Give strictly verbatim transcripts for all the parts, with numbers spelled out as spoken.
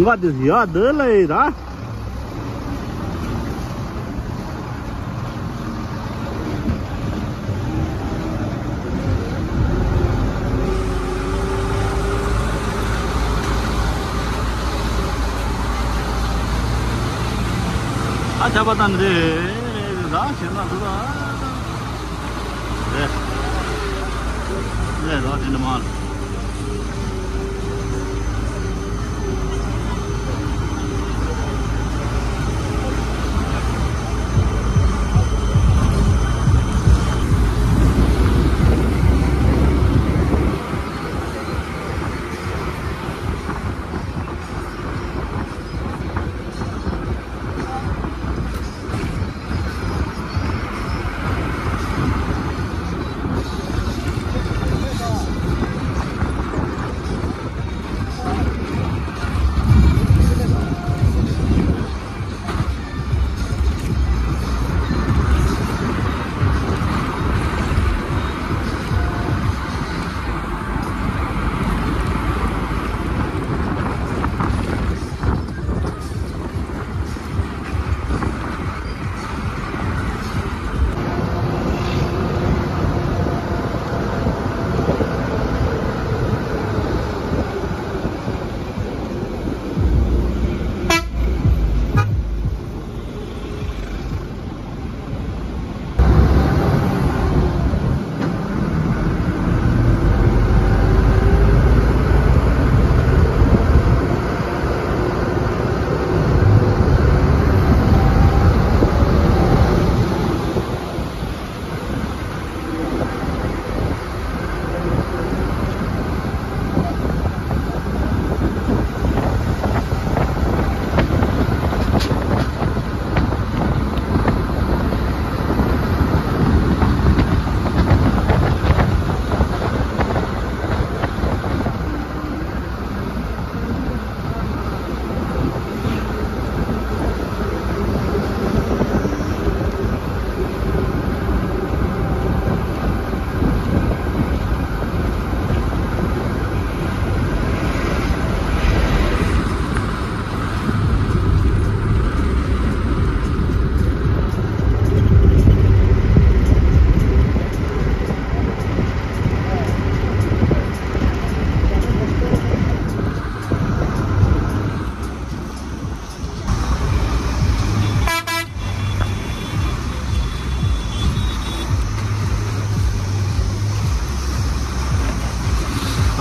ང་དེ་ཡ་འདི་ལ་ཡི་ར། ཨ་ཆ་པ་ཏན་རེ་ར་ཞེ་ན་འདུག་ཨ། རེད། རེད་ར་དེ་ནི་མ།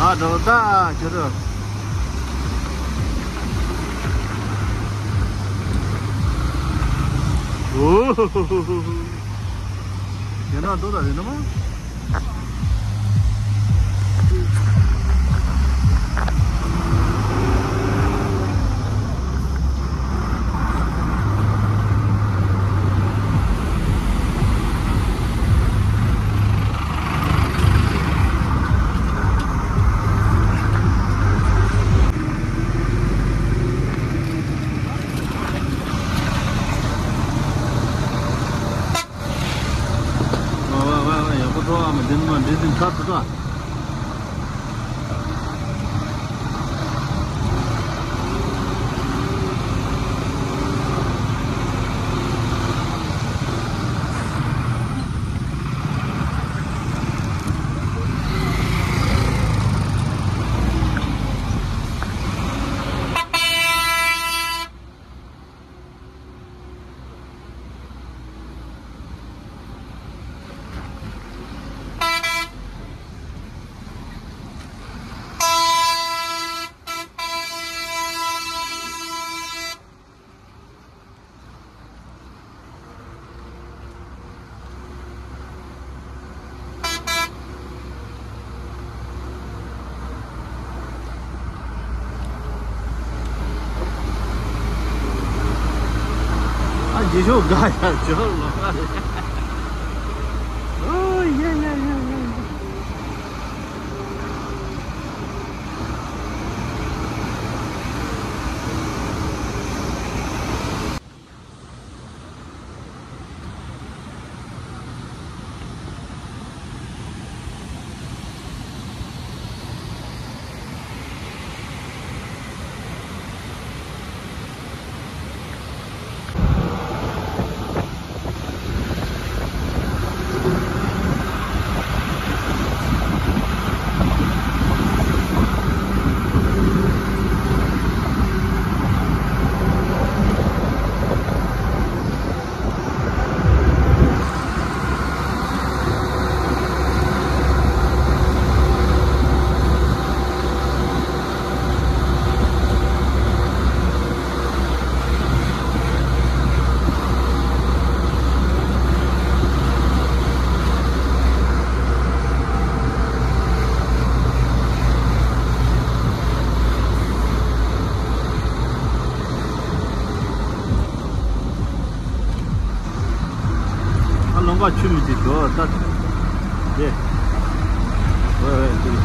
ད་འགྲོ་ད་ཁྱོད་རང་། ཨོ། ཡིན་ན་འགྲོ་ད་ཡིན་ན་མ། ཡག་པོ་འགྲོ་ཨ་མ། འདི་མ་འདི་འདི་ཚར་ཚུད་ད། ཨ་རྗེས་ཕྱོགས་དགའ་ཡ་ཇོ་ལོ་ཀ་རེད། ཨོ་ཡ་ཡ་ཡ་ཡ་ཡ། པ་ཆུ་མི་དེ་དོ་ད་དེ། ཝེ་ཝེ་དེ།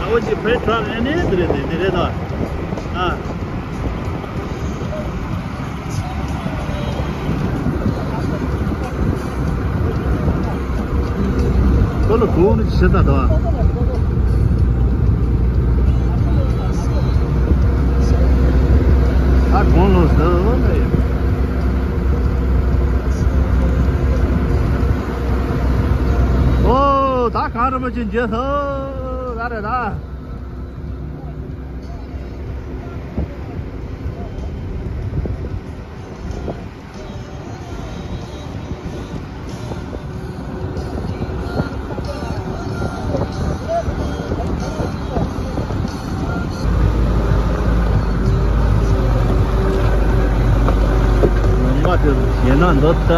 ཨ་བོ་ཅི་ཕེ་ཁྲ་ལ་ནི་དེ་རེད་དེ་རེད་ད། ཨ། ཁོ་ལ་གོང་ནི་ཕྱི་ད་དོ། ཨ་གོང་ལོ་ཟེར་བ་ལ་ཡོད། ཨོ་ད་གང་རུ་མ་ཅིན་རྗེས་སོ་ད་རེད་ད། ལུང་པ་དེ་ཞེད་སྣང་འདུག་ད།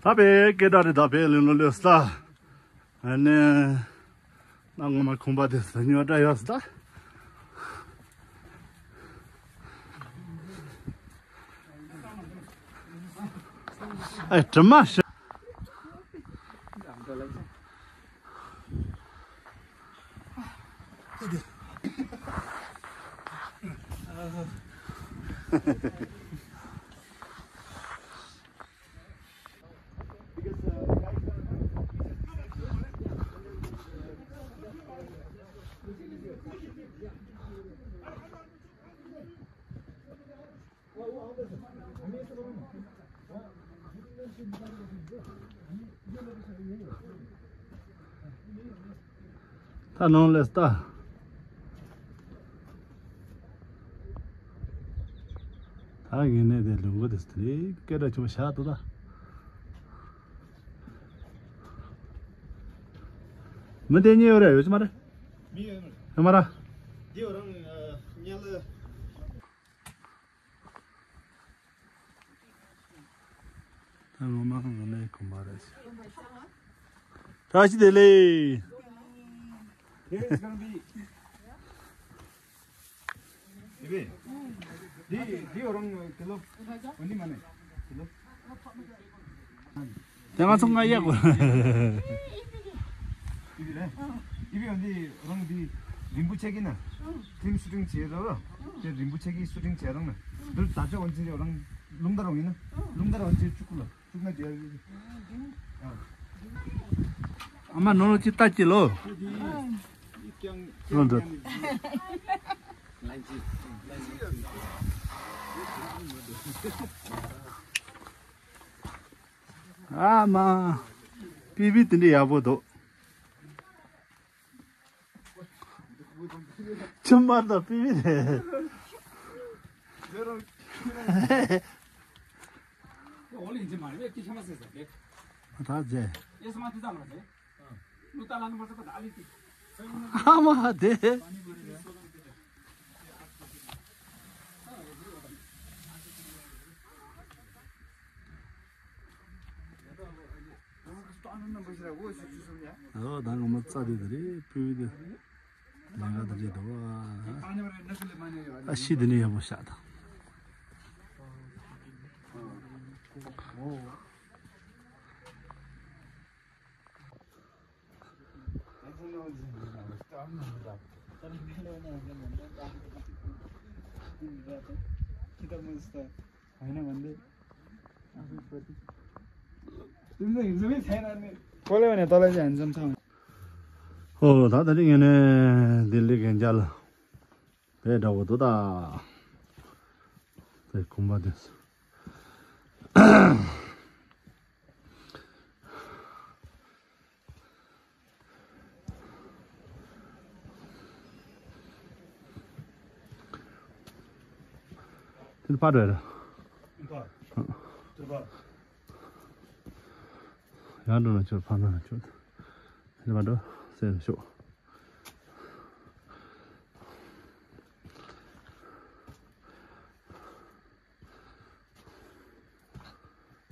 ད་པའི་སྐད་གྲགས་རེད་ད་པའི་ལུང་ལོ་ལོས་ད། ཨ་ནི། ན་ངོ་མ་ཁང་པ་དེ་ས་ཉོ་འདྲ་ཡོད་ས་ད། ཨེ་དྲི་མ་ཤི། ད་ནང་ལས་ད། ད་ངས་ནས་དེ་ལུང་གོ་དེ་སྟེ་སྐད་སྒྲ་ཆེན་པོ་བཞག་ཏུ་ད། མི་དེ་གཉིས་ཡོད་རེད་ཡོད་ཅི་མ་རེད། མི་ཡོད་མ་རེད། ཡོད་མ་རེད། འདི་ཡོད་རང་ཉལ། ད་ངོ་མ་ངོ་མའི་གོམ་པ་རེད། བཀྲ་ཤིས་བདེ་ལེགས། འདི་འདི་འདི་རང་ཀི་ལོ་འོ་ནི་མ་ནི་ཀི་ལོ། དེ་ང་ཚོ་ང་གཡག་གོ། ཨི་བི་ལེ། ཨི་བི་འོན་ཏེ་རང་འདི་རིན་པོ་ཆེ་གི་ན། ཕིལམ་ཤུ་ཊིང་བྱེད་རོགས་རོགས། དེ་རིན་པོ་ཆེ་གི་ཤུ་ཊིང་བྱེད་རང་ན། འདིར་ད་ཆ་འོན་ཏེ་རང་ལུང་ད་རང་ཡིན་ན། ལུང་ད་རང་བྱེད་བཅུག་གོ་ལ། བཅུག་ན་དེ། ཨ་མ་ནོར་ལོ་ཅི་ལྟ་ཅི་ལོ། ལོ་འདི། ཨ་མ། པི་བི་དེ་འདྲ་ཡག་པོ་འདུག་ཆུ་དམར་དང་པི་བི་རེད། ད་རྗེས། ཨ་མ་དེ། ཨོ་ད་ངོ་མ་རྩ་དེ་དེ་རེད། ཕུལ་དེ་ལས་ཀ་དེ་རེད་དོ། ཨ་ཤི་དེ་ནས་ཡག་པོ་ཤག་དང་། ཨོ་ད་ད་རིང་ངས་ནས་ལྡི་ལི་གན་རྒྱ་ལ་དེ་འདྲ་བོ་འདུག་ད། དེ་གོམ་པ་དེ། དེ་ཕར་རེད། ཡང་འགྲོ་ན་ཆོག་ཕར་འགྲོ་ན་ཆོག་དེ་ཕར་འགྲོ་སེ་ཤོག་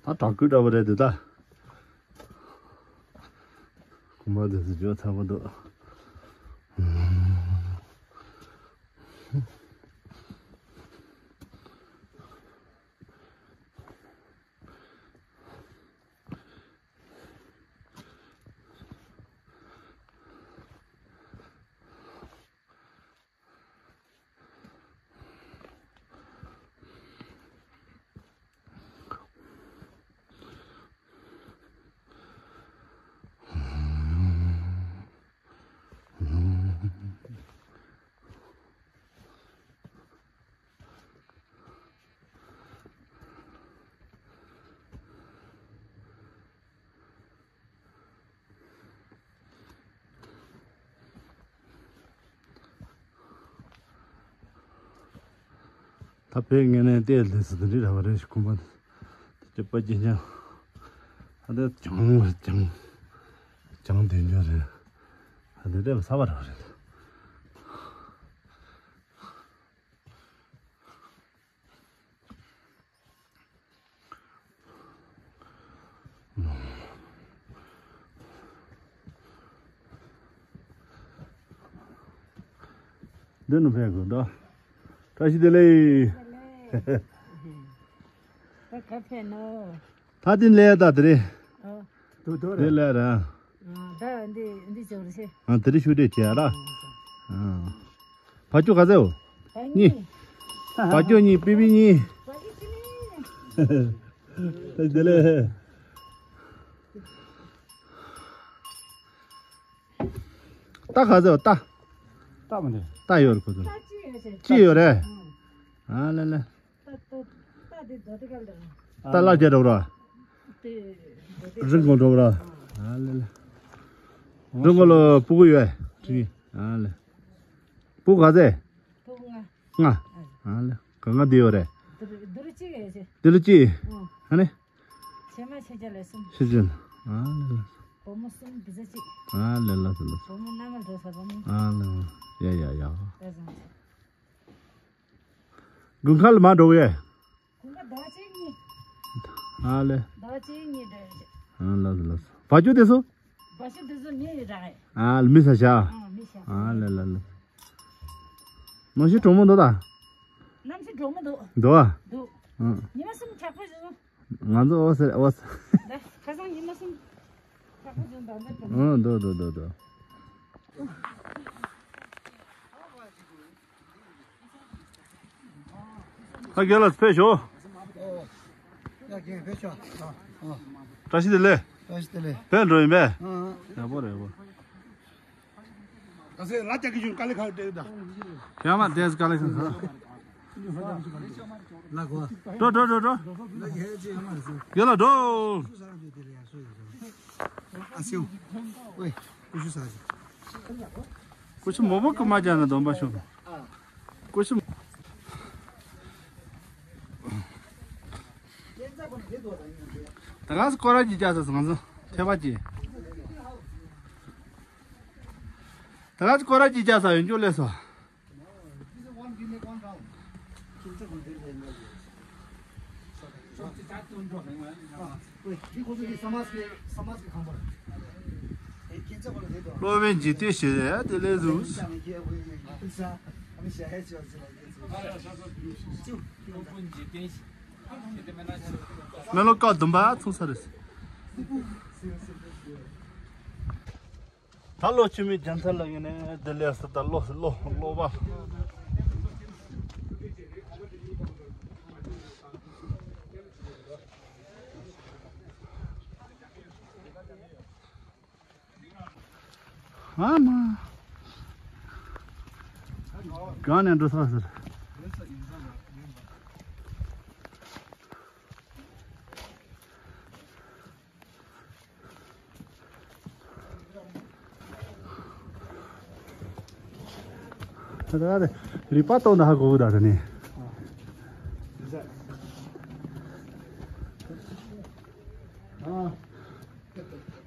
ད་བྲག་བརྐོས་འདྲ་བ་རེད་འདུག་ད། གོམ་པ་འདི་ཚོ་འཇོག་ཚ་པོ་འདུག་ད་བོད་ངན་ནས་བལྟས་ལས་སུ་དེ་འདྲི་ར་བ་རེ་ཞིག་ཁུམ་པ་དེ་ཅི་པ་ཅི་ཉ་ཨ་དེ་ཅང་ཅང་ཅང་དེ་ཉོ་རེད། ཨ་དེ་དེ་ས་བ་ར་བ་རེད། འདི་ནི་ཕེབས་དགོས་འདུག་བཀྲ་ཤིས་བདེ་ལེགས། ད་ག་ཕེབས་ནོ། ད་དེ་ལས་ད་དེ་རེད། ཨོ། དེ་ལས་ར། ད་འདི་འདི་ཅོག་རེད། ཨ་དེ་རེད་ཤུ་དེ་བྱས་ར། ཨ། བ་ཅོ་ག་ཚད་འོ། གཉིས། བ་ཅོ་གཉིས་པི་པི་གཉིས། ད་དེ་ལས། རྟ་ག་ཚད་འོ་རྟ། རྟ་མ་རེད། རྟ་ཡོད་རེད་ཁོ་ཚོ། ཅི་ཡོད་རེད། ཨ་ལེ་ལེ། རྟ་ལ་རྒྱ་འགྲོ་ར། རི་མགོ་འགྲོ་ར། ཨ་ལེ་ལེ། རི་མགོ་ལ་སྤུ་གུ་ཡོད། ཨ་ལེ། བུ་ག་ཚད། བུ་ལྔ། ལྔ། ཨ་ལེ། ག་ང་འདི་ཡོད་རེད། དུ་རུ་དུ་རུ་གཅིག་ཡོད་ཆེ། དེ་ལ་གཅིག་ཨང་། ཨ་ནི། ཆེ་མ་ཆེ་ཆ་ལས་གསུམ། ཆེ་ཆེ། ཨ་ལེ་ལ། བུ་མོ་གསུམ་བུ་ཚ་གཅིག་ཨ་ལེ་ལ་ལ། བུ་མོ་མནའ་མ་འགྲོ་ས་བུ་མོ། ཨ་ལེ། ཡ་ཡ་ཡ། ད་བཟང་ཆེ། དགུན་ཁ་ལ་མ་འགྲོ་གི་ཡ། དགུན་ཁ་ཟླ་བ་གཅིག་གཉིས། ཨ་ལེ། ཟླ་བ་གཅིག་གཉིས་འགྲོ་ཡ་ཆེ། ཨ་ལ་ལ་ལ། བ་ཅུ་དེ་སུ། བ་ཤུ་དེ་ཚོ་མི་རག་ཨེ། ཨ་ལ་མི་ས་ཤ། ཨ་མི་ཤ། ཨ་ལ་ལ་ལ། ནང་ཤི་གྲོགས་མོ་འདུག་ད། ནང་ཤི་གྲོགས་མོ་འདུག་འདུག་ཨ། འདུག་ཨ། ཉི་མ་གསུམ་ཁྱག་པ་བཟོ། ང་ཚོ་ཨོ་སེ་ཨོ་སེ། ད་ཁ་སང་ཉི་མ་གསུམ་ཁྱག་པ་བཟོ་འདུག་འདུག་ཨ་འདུག་འདུག་འདུག་འདུག་ད་རྒན་ལགས་ཕེབས་ཤོག་ཡ་རྒན་ཕེབས་ཤོག་ཨ། བཀྲ་ཤིས་བདེ་ལེགས། བཀྲ་ཤིས་བདེ་ལེགས། བོད་འགྲོ་ཡིན་པས། ཨ་ཨ། ཡག་པོ་རེད་ཡག་པོ། ག་ཚོད་ལ་རྒྱག་གི་བྱུང་དཀའ་ལས་ཁག་སྤྲད་ད། ཡ་མ་དེས་དཀའ་ལས་ཁག་ལ་གོ། འགྲོ་འགྲོ་འགྲོ་འགྲོ། ལ་གོ། རྒན་ལགས་འགྲོ། ཨ་སེའུ། ཝེ། ཀུ་ཤུ་ཟ་ཞིག་ཀུ་ཤུ་མོ་བོ་ཀུ་མ་ཅན་ན་སྡོམ་པ་ཤོག་ཀུ་ཤུ། ད་ག་སྐོར་ར་ཅིག་བཅའ་ས་སང་ས་ཐེ་བ་ཅིག་ད་ག་སྐོར་ར་ཅིག་བཅའ་ས་ཡོད་འཇུག་ལས་སོ། སློབ་དཔོན་འཇིག་རྟེན་ཞེས་ཡ་དེ་ལས་རུ། སྨོན་ལམ་སྐབས་བདུན་པ་ཚུགས་ས་རེད། ད་ལོ་ཆུ་མིག་རྒྱ་མཚར་ལ་ཡིན་ནས་བདེ་ལེགས་སུ་ད་ལོ་ལོ་ལོ་བ། ཨ་མ། གང་ནས་འགྲོ་ས་ཟེར། རི་པ་ཏོ་ན་ཧ་གོ་ད་ནི།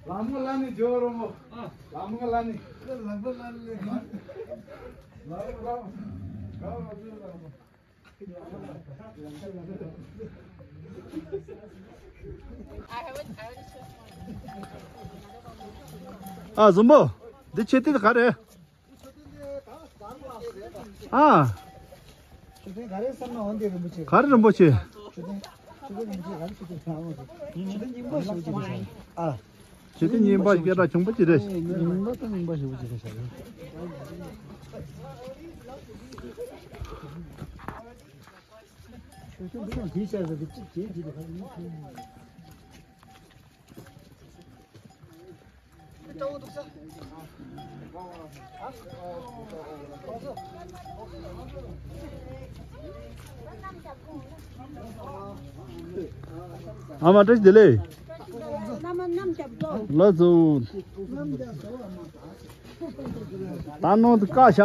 ལམ་ལ་ནི་ཇོ་རོ་མོ། ལམ་ལ་ནི། ལམ་ལ་ནི། ལམ་ལ་ནི། ཨ་ཟུམ་པོ། འདི་ཆེ་ཏི་ག་རེད། ཨ། ག་རེ་རིན་པོ་ཆེ། ཨ། ཆེ་ཏི་རྙིང་པ་སྐད་གྲགས་ཆུང་པོ་ཅིག་རེད། རྙིང་པ་དང་རྙིང་པ་ཞེ་པོ་ཅིག་རེད་ཤག་ཨ་མ་བཀྲ་ཤིས་བདེ་ལེགས། ལགས་སོ། ད་ནང་དུ་བཀའ་ཤག་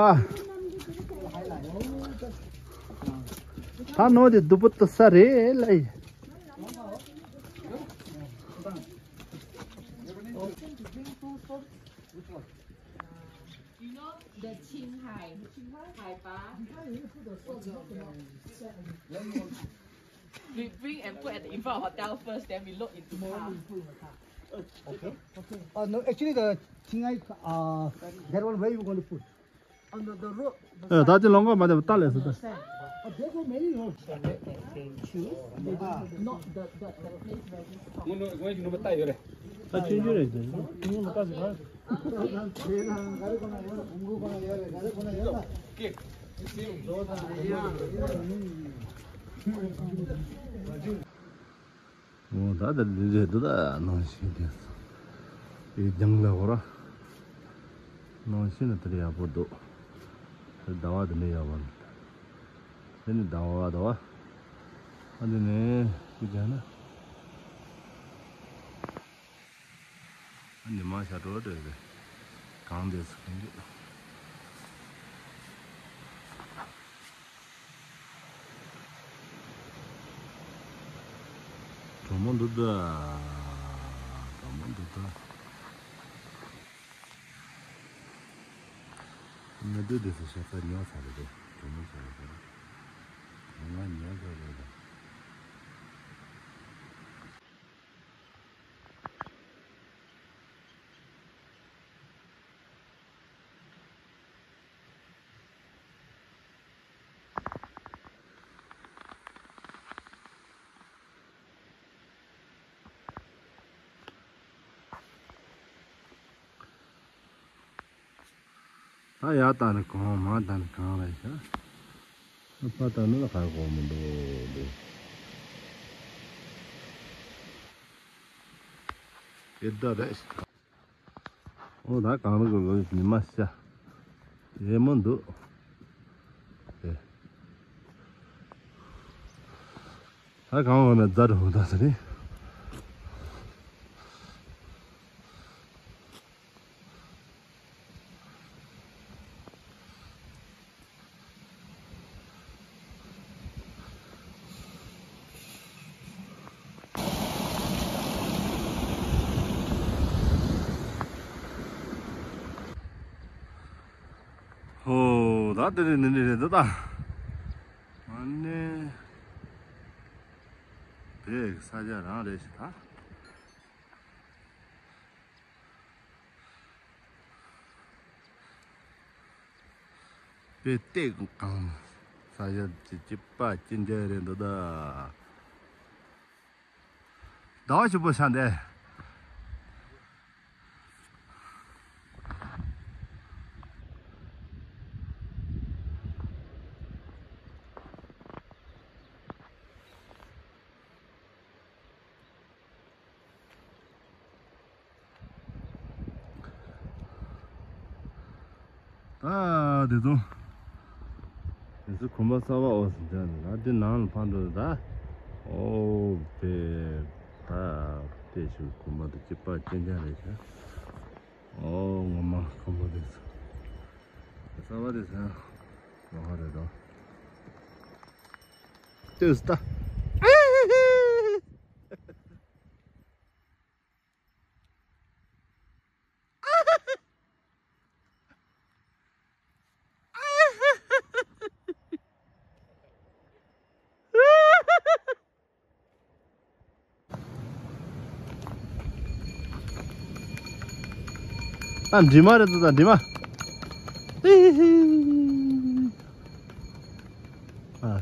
ད་ནང་དུ་སྡུག་པོ་དུ་ས་རེད་ལ། You know the Qinghai, Qinghai 海拔. We bring and put at the, in front of hotel first, then we load into car. Okay. Uh, no, actually the Qinghai, uh, that one where you going to put? On the, the road. ད་དེ་ལོང་ག་མ་དེ་ལ་སོ་ད། Uh, there go many roads. Select and change. Choose. Maybe not the, the, the place where this. ད་ཆུང་ཆུང་རེད་དེ། ཉིན་མོ་ལྟ་ཟེར་ག་ཨོ་ད་ད་འདི་རེད་འདུག་ད་ནང་བཞིན་དེ། ཨེ་རྒྱང་ལ་ཧོ་ར། ནང་བཞིན་ནི་དེ་ཡག་པོ་འདུག་ཟླ་བ་དེ་འདྲ་ཡག་པོ་འདུག་དེ་ནི་ཟླ་བ་ཟླ་བ། ཨ་འདི་ནས་ཀུ་ཅག་ན། ཨ་ནི་མ་ཤ་འགྲོ་འདྲ་རེད། གང་འདྲ་སུ་གང་འདྲ། མོ་འདུག་ད། དྲང་མོ་འདུག་ད། མི་འདུག་དེ་ཚོ་ཤ་ཚ་ཉོ་ཚར་རེད་དེ། གྲོ་མོ་ཚར་རེད་དེ། ང་ཉོ་ཚར་རེད་དེ། ད་ཡར་ལྟ་ནི་གང་། མར་ལྟ་ནི་གང་རེད་ཤག་ཕར་ལྟ་ནི་ལ་གར་གོ་མི་འདུག་འདུག་དེ་ལྟ་རེད། ཨོ་ད་གང་རུ་གི་ལོ་ཉི་མ་ཤ། དེ་མོ་འདུག་དེ། ད་གང་འོ་ན་རྫ་འགྲོ་ད་ཟེར་ནི། ཧོ། ད་དེ་རིང་འདི་འདྲ་རེད་འདུག་ད། ཨ་ནི། བོད་ཀྱི་ས་ཆ་རང་རེད་ཤག་ད། དཔེ་སྟེགས་གང་ས་ཡ་གཅིག་པ་གཅིག་འདྲ་རེད་འདུག་ད། ཟླ་བ་ཞིག་པོ་ཤ་འདས། ད་དེ་ཚོ། དེ་ཚོ་གོམ་པ་གསར་པ་འོ་ཟིན་ཅང་ནི་ད་དེ་ནང་ལ་ཕར་འགྲོ་ད། ཨོ་བེ། ད་དེ་ཞིག་གོམ་པ་དེ་གཅིག་པ་གཅིག་འདྲ་རེད་ཤག་ཨོ་ངོ་མ་གོམ་པ་དེ་ཚོ། གསར་པ་དེ་ཚོ་ཡང་ལོག་ག་རེད་དོ། ལྟོས་ད། ཨ་འདྲེ་མ་རེད་འདུག་ད་འདྲེ་མ། ཨ།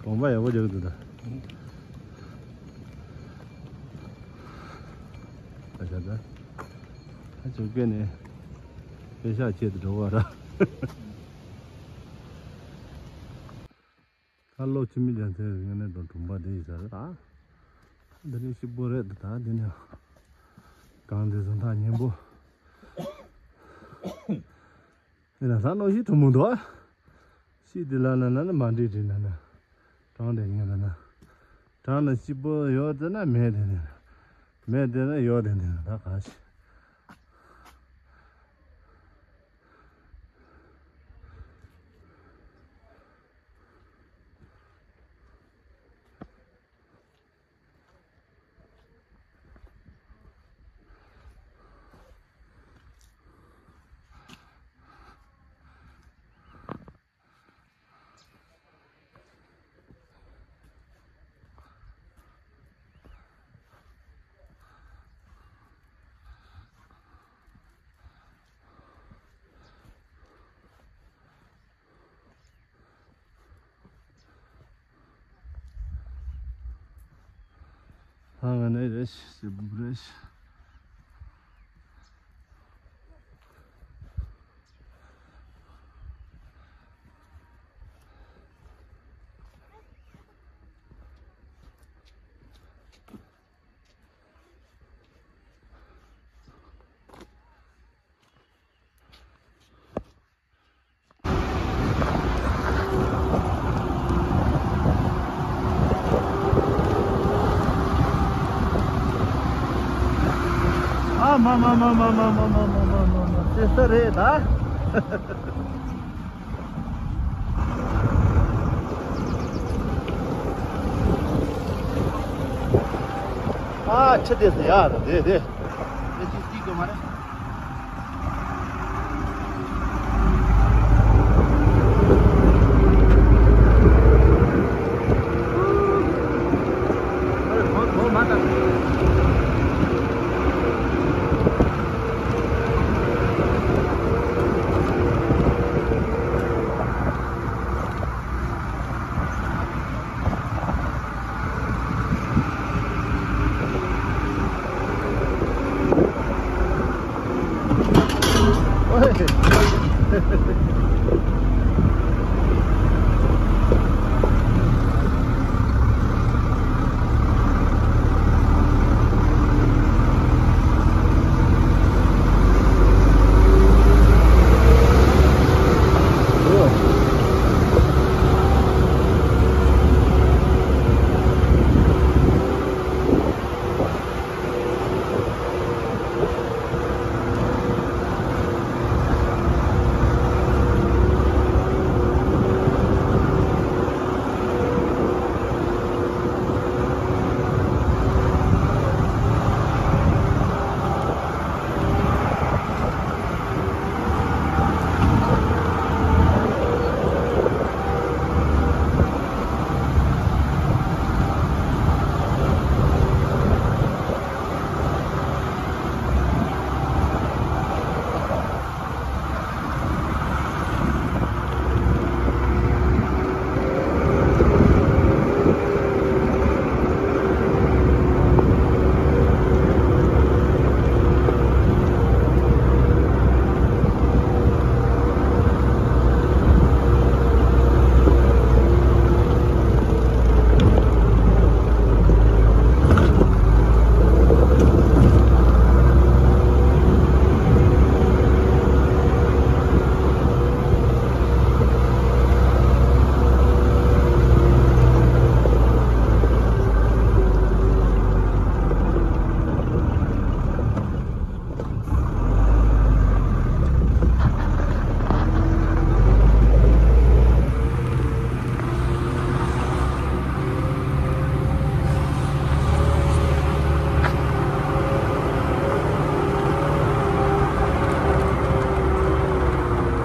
གོམ་པ་ཡག་པོ་རྒྱག་འདུག་ད། ཨ་ཤ་ད། ཨ་ཅོ་སྐད་ནས་པེ་ཤག་ཆེད་དུ་འགྲོ་བ་ར། ཁ་ལོ་ཆུ་མིག་རྒྱ་མཚོའི་ངོས་ནས་དང་གྲོང་པ་འདི་ཡིན་ས་རེད་ད། འདི་ནི་ཤི་པོ་རེད་ད། འདི་ནི་གང་འདི་བཟོ་ཐག་ཉེ་པོ། ཡིན་ན་ས་ནོ་ཤི་ཐུ་མོ་འདུག་ཤི་འདི་ལ་ན་ན་ན་མ་འདྲེ་འདྲེ་ན་ན། གྲང་འདྲེ་ངན་ལ་ན། གྲང་ན་ཤི་པོ་ཡོད་དེ་ན་མེད་དེ་ནི། མེད་དེ་ན་ཡོད་དེ་ནི་ད་ག་ཤི། ཧ་ང་ནས་རེ་ཞིག་སེ་བུ་རེ་ཞིག་ཨ་མ་མ་མ་ཅི་ས་རེད་ད། ཨ་ཆི་དེ་ཟེར་ཡ་རེད་དེ་དེ། དེ་ཅི་སྲིད་དགོས་མ་རེད།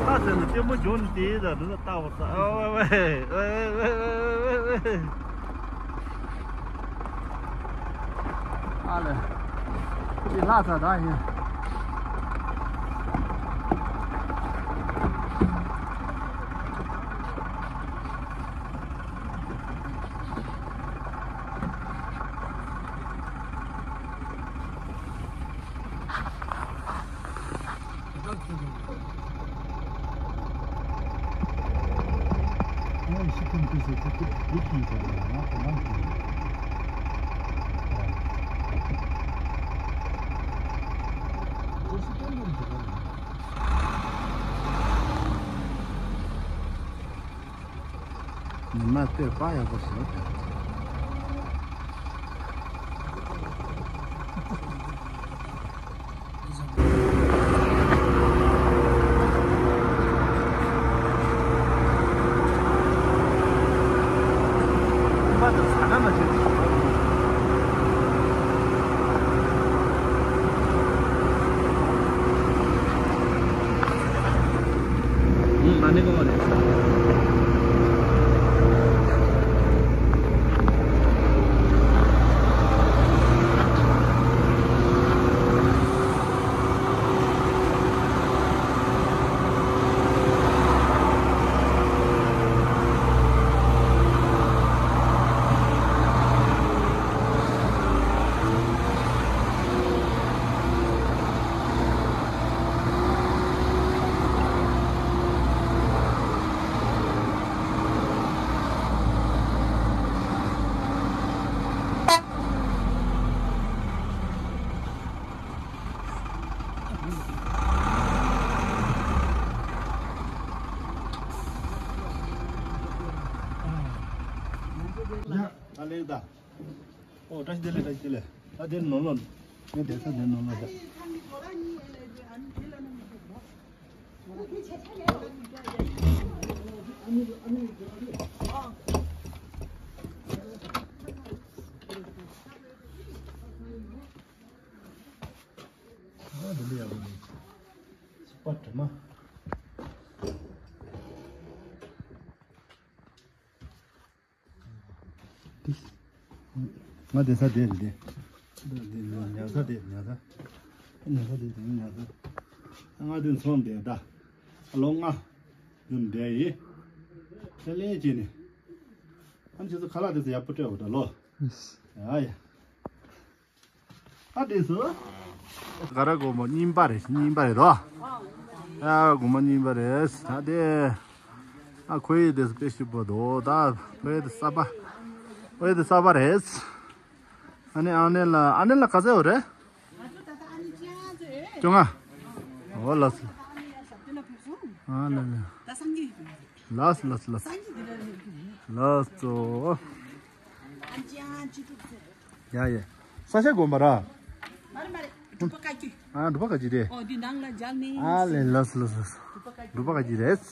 ད་ཟེར་ན་ལྟད་མོ་འཇོག་ནས་དེ་ད་འདི་ལ་ལྟ་བ་ས། ཨ་ཝེ་ཝེ། ཨ་ལེ། འདི་ལྷ་ས་ད་ཡིན། ཉི་མ་དཔེ་དཔའ་ཡག་པོ་བཟོས་ཏེ། ཡ། ཨ་ལེ་ད། ཨོ་བཀྲ་ཤིས་བདེ་ལེགས། བཀྲ་ཤིས་བདེ་ལེགས། ད་དེ་ནོར་ལོ། ངས་བསྡད་ས་དེ་ནོར་ལོ་ད། འདི་འདྲ་ཡག་པོ་འདུག་སྤ་དྲི་མ། ང་དེ་ས་དེ་རེད་དེ། འདི་འདི་ཉལ་ས་དེ་ཉལ་ས། ཉལ་ས་དེ་དེ་ཉལ་ས། ང་དེ་ཚོང་དེ་ད། ལོ་ལྔ། འདི་འདྲ་ཡིན། དེ་ལས་ཅི་ནི། ཨ་ནི་ཁྱེད་ཚོ་ཁ་ལག་དེ་ཚོ་ཡག་པོ་སྤྲད་འོ་ད་ལོ། ཡ་ཡ། ཨ་དེ་སུ། ག་ར་སྒོར་མོ་རྙིང་པ་རེད་རྙིང་པ་རེད་དོ། ཨ་སྒོར་མོ་རྙིང་པ་རེད་ད་དེ། ཨ་ཁོ་ཡི་དེ་སུ་དཔེ་ཞིབ་པོ་འདུག་ད་ཁོ་ཡི་དེ་གསར་པ། ཁོ་ཡི་དེ་གསར་པ་རེད། ཨ་ནི་ཨ་ནེ་ལ་ཨ་ནེ་ལ་ག་ཚད་འོ་རེད། བཅོ་ལྔ། འོ་ལགས་སོ། ཨ་ལ་ལ། ལགས་སོ་ལགས་སོ་ལགས་སོ། ལགས་སོ། ཡ་ཡ། ས་ཆ་དགོན་པ་ར། མ་རེད་མ་རེད། འབྲུག་པ་བཀའ་བརྒྱུད། ཨ་འབྲུག་པ་བཀའ་བརྒྱུད་དེ། ཨོ་འདི་ནང་ལ་མཇལ་ནས། ཨ་ལེ་ལགས་སོ་ལགས་སོ། འབྲུག་པ་བཀའ་བརྒྱུད་རེད།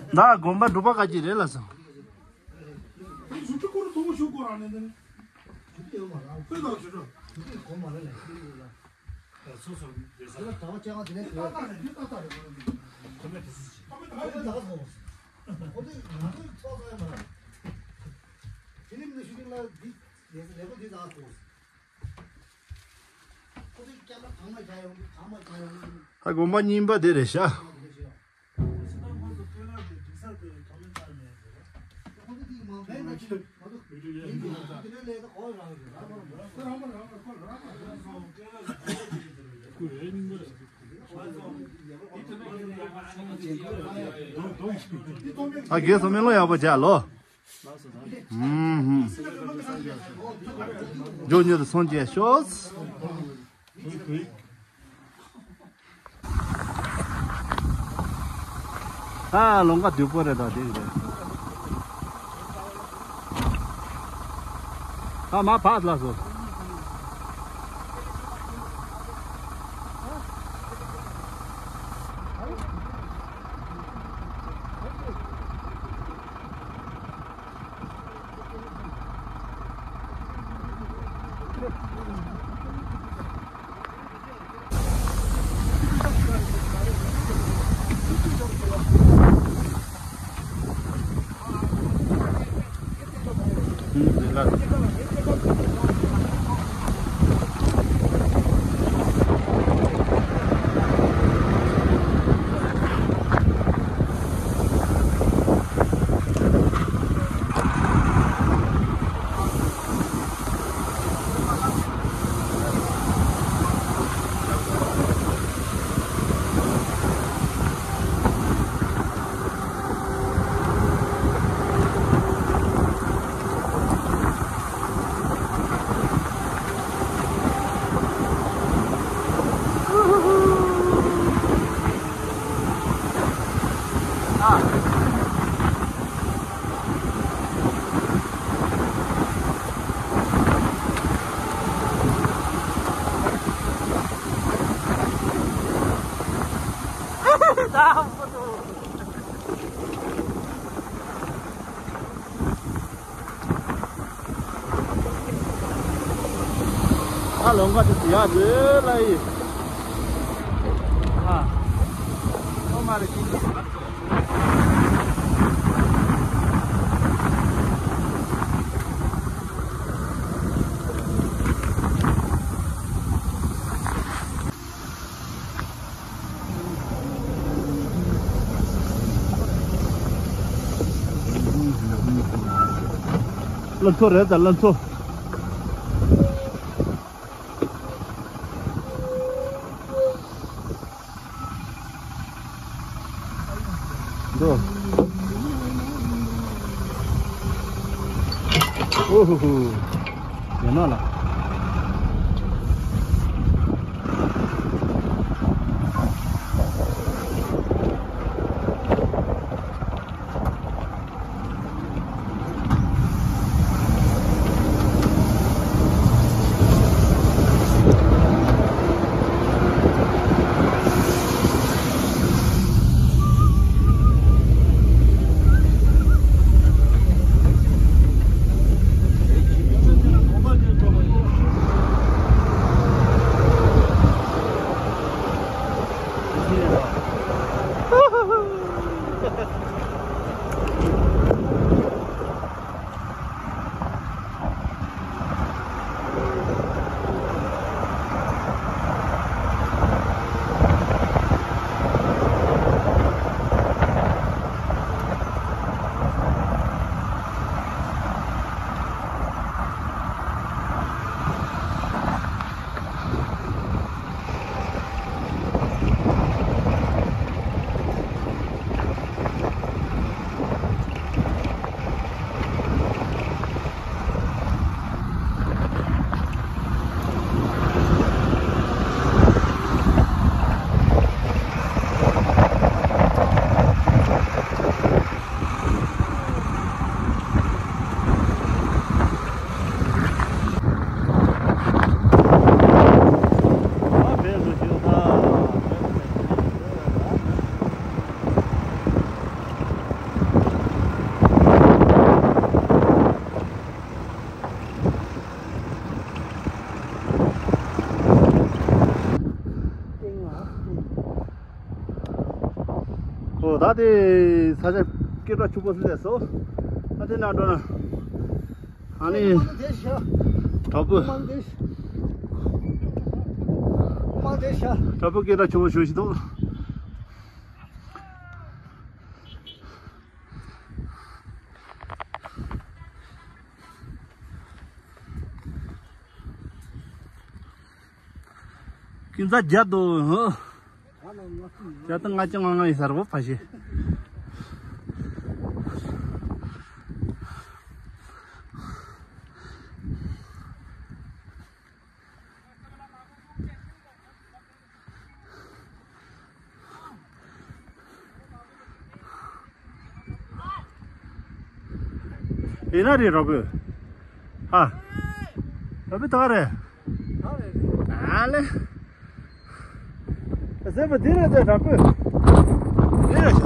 ད་དགོན་པ་འབྲུག་པ་བཀའ་བརྒྱུད་རེད་ལགས་སོ། ད་དགོན་པ་རྙིང་པ་དེ་རེད་ཤག་ཨ་རྒན་སོ་སྨོན་ལམ་ཡག་པོ་བྱ་ལོ། ཨུམ། ཇོ་ཉོ་དུ་སོང་རྒྱལ་ཤོག་ཨ་ལོང་ཀ་དུས་པོ་རེད་ད་དེ་རེད། ཨ་མ་ཕ་ལ་སོ། ཨ་ལོང་ཀ་དེ་ཡ་རེ་ལ་ཡི། ཨ། ཨོ་མ་རེ་ཅི། ལ་མཚོ་རེད་ད་ལ་མཚོ། འགྲོ། ཨོ་ཧུ་ཧུ། ཡོད་ན་ལ། ཨོ་ད་དེ་ས་ཆ་སྐད་གྲགས་ཆེན་པོ་སླེབས་སོང་། ད་དེ་ནང་འགྲོ་ན། ཨ་ནི། དྲག་པོ། དྲག་པོ་སྐད་གྲགས་ཆེན་པོ་ཞིག་འདུག་ཀུན་རྫ་བརྒྱད་དོ། ཧོ། བརྒྱ་དང་ལྔ་བཅུ་ང་ལྔ་ཡིན་ས་རེད་བ་ཕ་ཤི། ཡིན་ན་རེད་རོ་བོད། ཧ། རོ་བོད་ད་ག་རེད། ཨ་ལེ། ཟེར་བ་འདི་རེད་དེ་རོ་བོད། འདི་རེད་ཤག་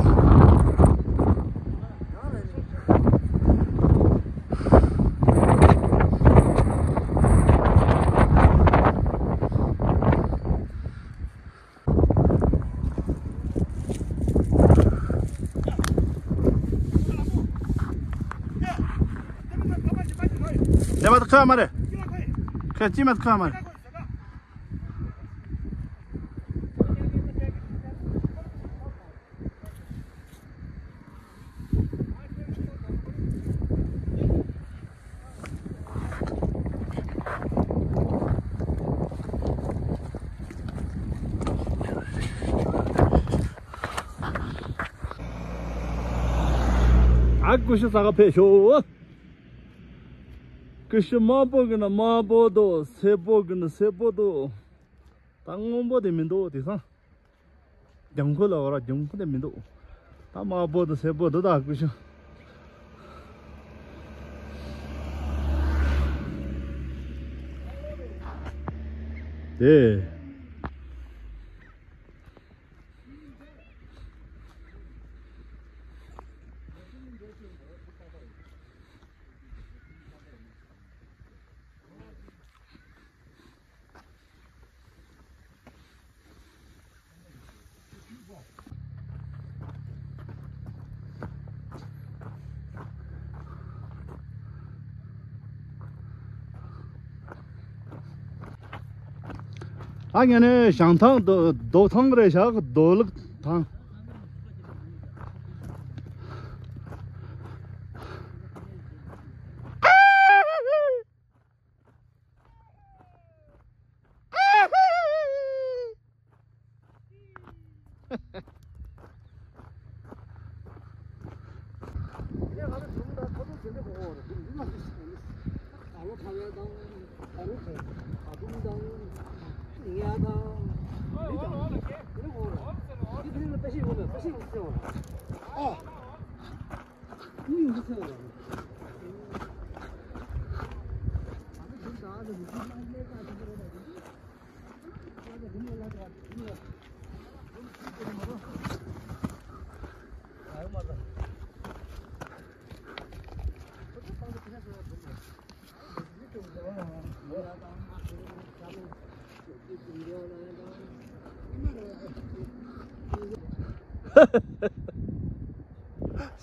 ལས་མ་ཐག་ཁ་མ་རེད། ཁ་ཅི་མ་ཐག་ཁ་མ་རེད། ཨ་ཀུ་ཤུ་ས་ག་ཕེབས་ཤོག་ཀུ་ཤུ་དམར་པོ་གི་ན་དམར་པོ་འདུག་སེར་པོ་གི་ན་སེར་པོ་འདུག་ད་སྔོན་པོ་དེ་མི་འདུག་དེང་སང་། ལྗང་ཁུ་ལ་བ་ར་ལྗང་ཁུ་དེ་མི་འདུག་ད་དམར་པོ་དང་སེར་པོ་འདུག་ད་ཀུ་ཤུ། དེ། ཨ་ཉན་ནས་བྱང་ཐང་རྡོ་རྡོ་ཐང་རེད་བཞག་རྡོ་ལུག་ཐང་།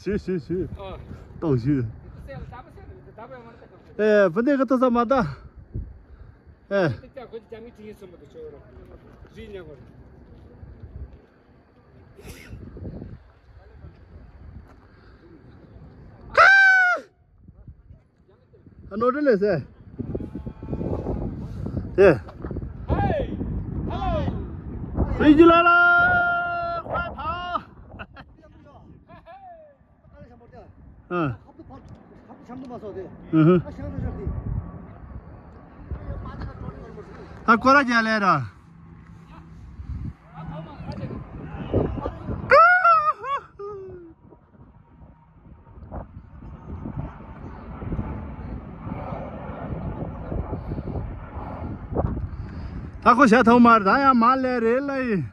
ཞུ་ཞུ་ཞུ། ཨ། ཏོག་ཞུ། ཨེ་བུ་འདི་ག་ཏོག་ས་མ་ད། ཨེ། ཨ་ནོར་འཁྲུལ་ལས་ཟེར། དེ། ཧེ། ཧེ། ཧེ། ཧེ། ཨ། ཨ། ཨ། ཀོ་ར་རྒྱ་ལས་ར། ད་ཁོ་ཞག་ཐོག་མར་ད་ཡང་མ་ལས་རེད་ལ་ཡིན།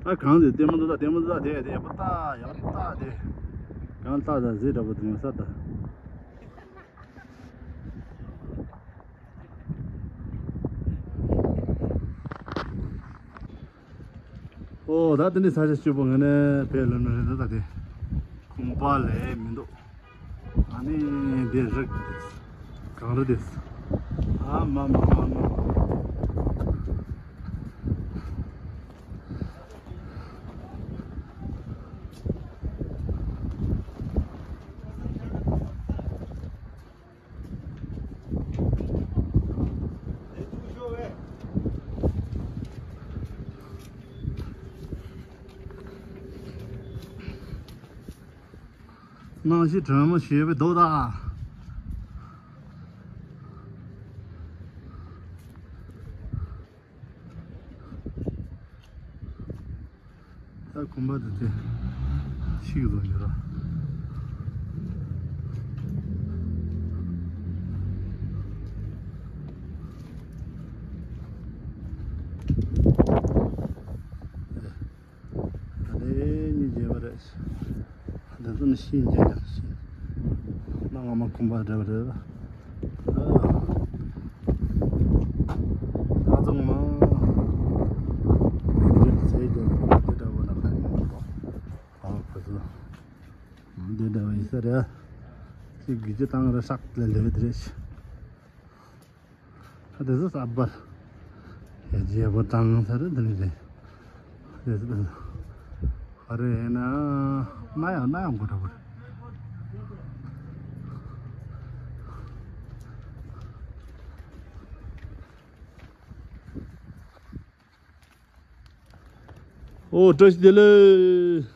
ད་གང་དེ་ལྟད་མོ་འདུག་ད་ལྟད་མོ་འདུག་ད་དེ་དེ་ཡག་པོ་ལྟ་ཡག་པོ་ལྟ་དེ་གང་ལྟ་ད་ཟེ་འདྲ་པོ་དེ་ངོ་ས་ད། ཨོ་ད་དེ་ནི་ས་ཆ་སྐྱིད་པོ་ང་ནས་ཕེབས་ལོན་རེད་ད་ད་དེ་ཁུམ་པ་ལས་མི་འདུག་ཨ་ནི་འདི་རིགས་འདི་གངས་རི་འདི། ཨ་མ་མ་མ་མ། སྣང་ཞིག་དྲོན་མོ་ཞེས་པའི་རྡོ་དང་། ད་གོམ་པ་དེ་དེ་ཤིག་བཟོ་ཡོད་ར། ད་ལྟའི་གཉིས་བརྗེས་པ་རེད། ད་ཚོ་ནི་ཤིང་རྒྱག་ཡག་ཤིང་། གནའ་སྔ་མོ་ཁུམ་པ་འདྲ་བ་རེད། ད་ཚོ་ངོ་མ་རེད་ཟེར་གྱི་འདུག་དེ་འདྲ་བོ་ན་ག་ཡིན་མ་གཏོགས། ཨ་ཁོ་ཚོ་འདི་འདྲ་བ་ཡིན་ས་རེད། ཅིག་གི་ཅི་བཏང་རེད་ཧྲག་ལས་ལས་རེད། ད་དེ་ཚོ་གསར་པ་རྒྱས་པོ་བཏང་ས་རེད་དེ་ནི་རེད། དེ་ཚོ་ཧ་རེ་ཡིན་ན་ན་ཡང་ན་ཡང་གོ་འདྲ་པོ་རེད། ཨོ་བཀྲ་ཤིས་བདེ་ལེགས།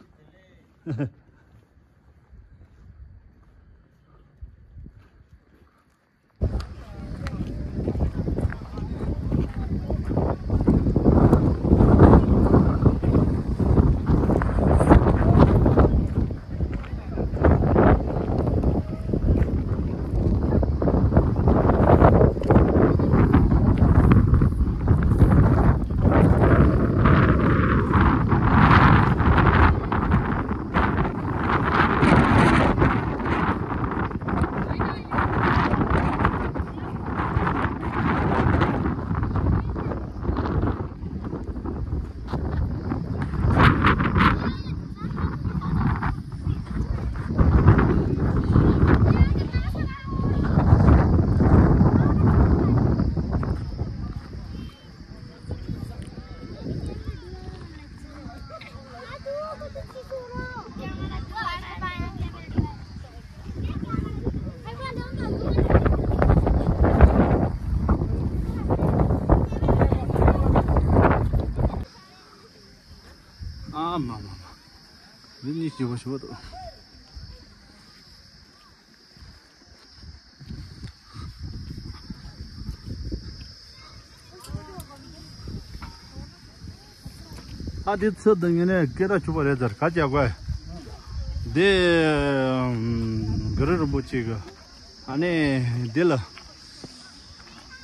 ཨ་མ་མ་མ། འདི་གཉིས་སྐྱིད་པོ་ཞེ་པོ་འདུག་ཨ་དེ་ཚོ་དང་ངེད་ནས་སྐད་གྲགས་ཆོག་པ་རེད་ཟེར་ག་རྒྱག་དགོས། འདི་གུ་རུ་རིན་པོ་ཆེ་གི་ཨ་ནི་འདི་ལ་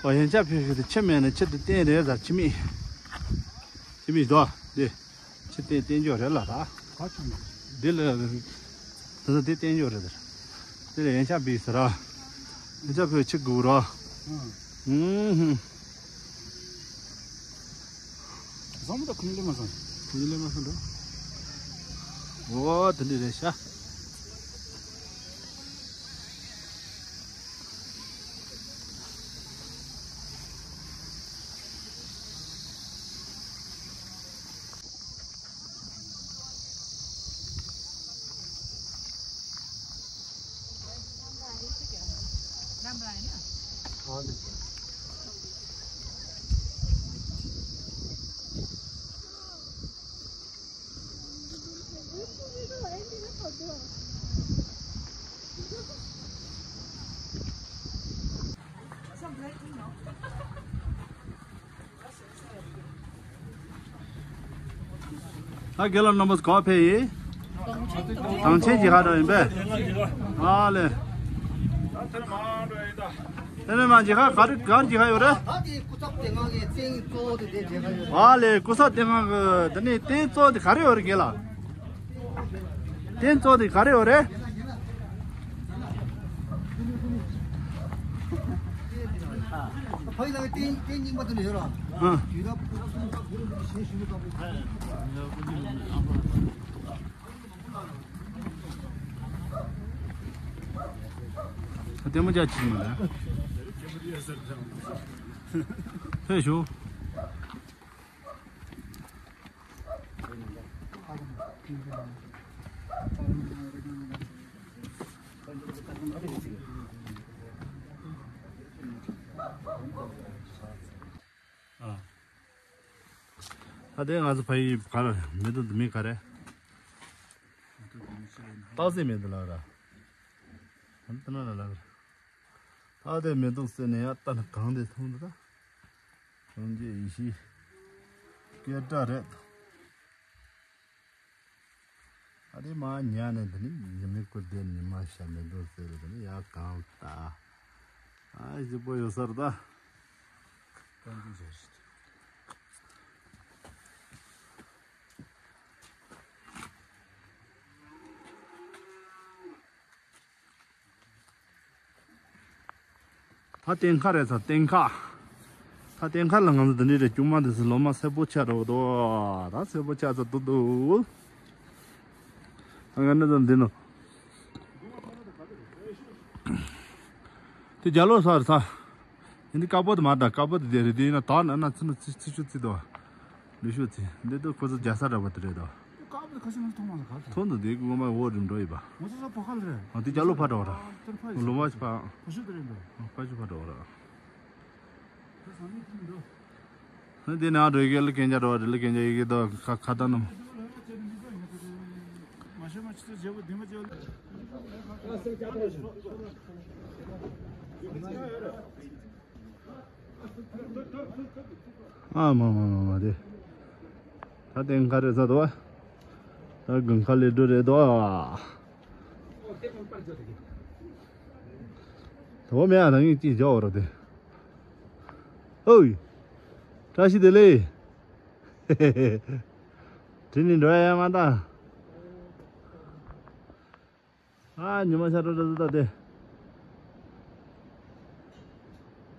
ཨོ་ཡན་ཆད་ཕེབས་ཤིག་ཏུ་ཆུ་མེད་ན་ཆུ་དེ་བསྟན་རེད་ཟེར། ཆུ་མེད། ཆུ་མེད་དོ། འདི་ཆུ་བསྟན་བསྟན་འཇོག་རེད་ལ་ད། འདི་ལ་འདི་ཚོ་འདི་བསྟན་འཇོག་རེད་ད། འདི་ལ་ཡན་ཆད་ཕེབས་ཟེར་ར། ཡན་ཆད་ཕེབས་ཆུ་དགོས་ར། ཨུ་ཧུ། བཟང་མོ་ད་ཁུ་ལེ་མ་སོང་། ཁུ་ལེ་མ་སོང་འགྲོ། འོ་དེ་འདྲ་རེད་ཤག་ད་དགེ་སློབ་རྣམ་པ་ག་ཕེབས་ཡིན། དང་ཆེན་གྱི་ཧ་འགྲོ་ཡིན་པས། ཨ་ལེ། དེ་ནས་མ་གྱི་ཧ་ག་རེ་ག་རེ་གྱི་ཧ་ཡོད་རེད། ཨ་ལེ་སྐུ་ཚབ་དེ་སྔ་གི་དེ་ནས་རྟེན་གཙོ་དེ་ག་རེ་ཡོད་རེད་དགེ་ལགས། རྟེན་གཙོ་དེ་ག་རེ་ཡོད་རེད། ཕ་ཡི་ལ་རྟེན་རྟེན་རྙིང་པ་དེ་ལ་ཡོད་ར། ཨ། དུས་རབས་སུམ་ཅུ་པ་གུ་རུ་རིན་པོ་ཆེ་ཞུ་རུ་ལྟ་བུ། ལྟད་མོ་རྒྱག་ཅིག་མ་རེད། ཕེབས་ཤོག་ཨ། ད་ལྟའི་ང་ཚོ་ཕ་ཡི་ག་རེ་མེ་ཏོག་འདི་མི་ག་རེ། སྟག་གཟིག་མེ་ཏོག་ལ་ར། ཨ་ནི་ལ་ལ་ར། ད་ལྟའི་མེ་ཏོག་ཟེར་ནས་ཡ་ལྟ་ན་གང་དེ་མཐོང་འདུག་ད། སངས་རྒྱས་ཡེ་ཤེས་སྐད་སྒྲ་རེད། ཨ་རེ་མ་ཉལ་ནས་འདི་ནི་ཉི་མའི་སྐུ་ལྡན་ཉི་མ་ཤར་མེ་ཏོག་གསོལ་རེ་ནི་ཡ་གང་ལྟ། ཨ་ཞིག་པོ་ཡོད་སར་ད། ད་སྟེང་ཁ་རེད་ས་སྟེང་ཁ། ད་སྟེང་ཁ་ལ་ང་ཚོ་འདི་འདྲའི་རེད་ཅུང་མ་འདི་སི་ལོ་མ་སེར་པོ་ཆགས་འགྲོ་འདུག་ད་སེར་པོ་ཆགས་ཚ་འདུག་འདུག་ད་ང་ནི་ཚོ་འདི་ནོ། དེ་རྒྱ་ལོ་ས་རེད་ས། ཡིན་འདི་དཀར་པོ་དེ་མ་ད་དཀར་པོ་དེ་དེ་རེད་དེ་ཡིན་ན་དག་ན་ན་ཚི་ན་ཚི་ཚི་ཆུ་ཚི་དོ། ལུས་ཤུགས་ཚི་འདི་དུ་ཁོ་ཚོ་རྒྱ་ས་འདྲ་པོ་དེ་རེད་དོ། དཀར་པོ་དེ་ཁ་ཤས་ང་ཚོ་མཐོང་མ་སོང་ག་ཚོད། མཐོང་འདུག་དེ་ངོ་མ་འོ་རིམ་འགྲོ་ཡིན་པ། ང་ཚོ་ས་ཕོ་ཁ་ལ་རེད། ཨ་དེ་རྒྱ་ལོ་ཕ་འདྲ་བ་ར། ལོ་མ་ཕ། ཕ་ཤུ་དེ་རེད་འདུག་ཕ་ཤུ་ཕ་འདྲ་བ་ར། དེ་ནང་འགྲོ་གི་ལ་གན་ཇ་འགྲོ་བ་རེད། ལ་གན་ཇ་ཡི་གེ་དོ་ཁ་ཁ་ད་ནམ། ཨ་མ་མ་མ་མ་དེ། ད་དེང་ག་རེ་ཟ་དོ། ད་དགུན་ཁ་ལེ་འགྲོ་རེད་དོ། དོ་མེ་ཨ་རང་ཡིན་ཅི་འཇོག་རོ་དེ། ཨོའི། བཀྲ་ཤིས་བདེ་ལེགས། དྲིན་ནི་འགྲོ་ཡ་མ་ད། ཨ་ཉི་མ་ཤར་འགྲོ་འགྲོ་ད་དེ།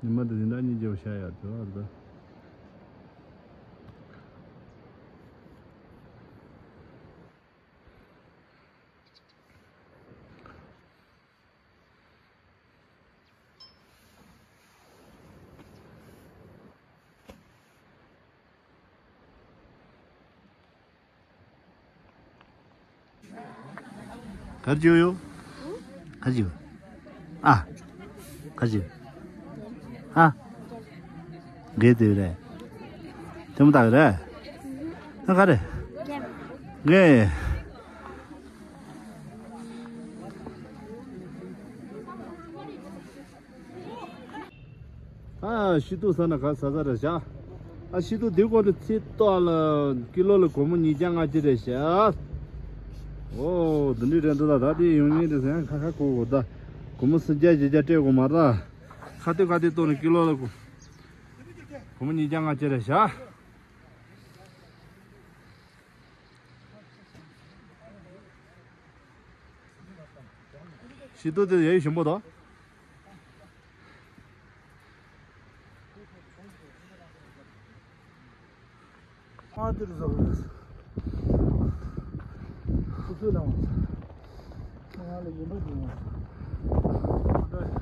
ཉི་མ་དེ་འདི་འདྲ་གཉིས་རྒྱབ་ཤར་ཡ་འགྲོ་ད། གར་བྱེད་ཡོད། གར་བྱེད། ཨ། གར་བྱེད། ཨ། འགས་དེ་རེད། དེ་མོ་ད་རེད། ཨ་ག་རེད། འགས། ཨ་ཤི་ཏུ་ས་ན་ག་ས་ས་རེད་ཤག་ཨ་ཤི་ཏུ་དེ་གོ་ནི་ཚེ་ཏོག་ལ་ཀི་ལོ་ལ་སྒོར་མོ་ཉིས་བརྒྱ་ལྔ་བཅུ་རེད་ཤག་ཨོ། འོ་འདི་འདྲའི་རེད་འདུག་ད་ད་དེ་ཡོང་ངེས་རེད་ཟེར་ཡང་ཁ་ཁ་གོ་གོ་ད། སྒོར་མོ་སུམ་བརྒྱ་བཞི་བརྒྱ་སྤྲད་དགོས་མ་རེད། ཁ་ཏོན་ཁ་ཏོན་གཏོང་ནས་ཀི་ལོ་ལ་སྒོར་མོ་ཉིས་བརྒྱ་ལྔ་བཅུ་རེད་བཞག་ཤི་ཏོ་དེ་ཡ་ཡི་ཞིམ་པོ་དང་། ཨ་དེ་རུ་ཟ་བ་རེད། སོ་སོའི་ལ་བ། ང་ལ་ཡིན་པ་དེ་ཡིན། ཨ།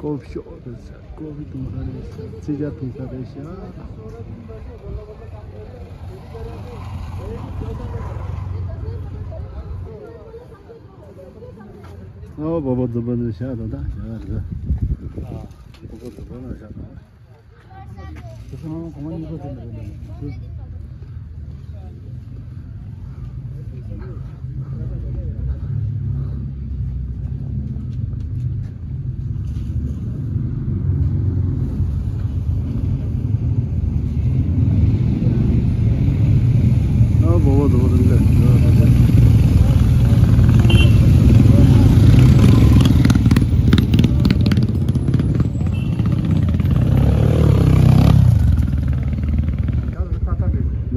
ཀོ་ཕི་ཤོག་རེད་ཟེར། ཀོ་ཕི་འཐུང་ས་རེད་ཟེར། ཚིག་ཇ་འཐུང་ས་རེད་ཤག་ཨོ་བོ་བོ་རྫི་བོ་ནས་ཤག་ད་ད་ཤག་རེད། ཨ་བོ་བོ་རྫི་བོ་ནས་ཤག་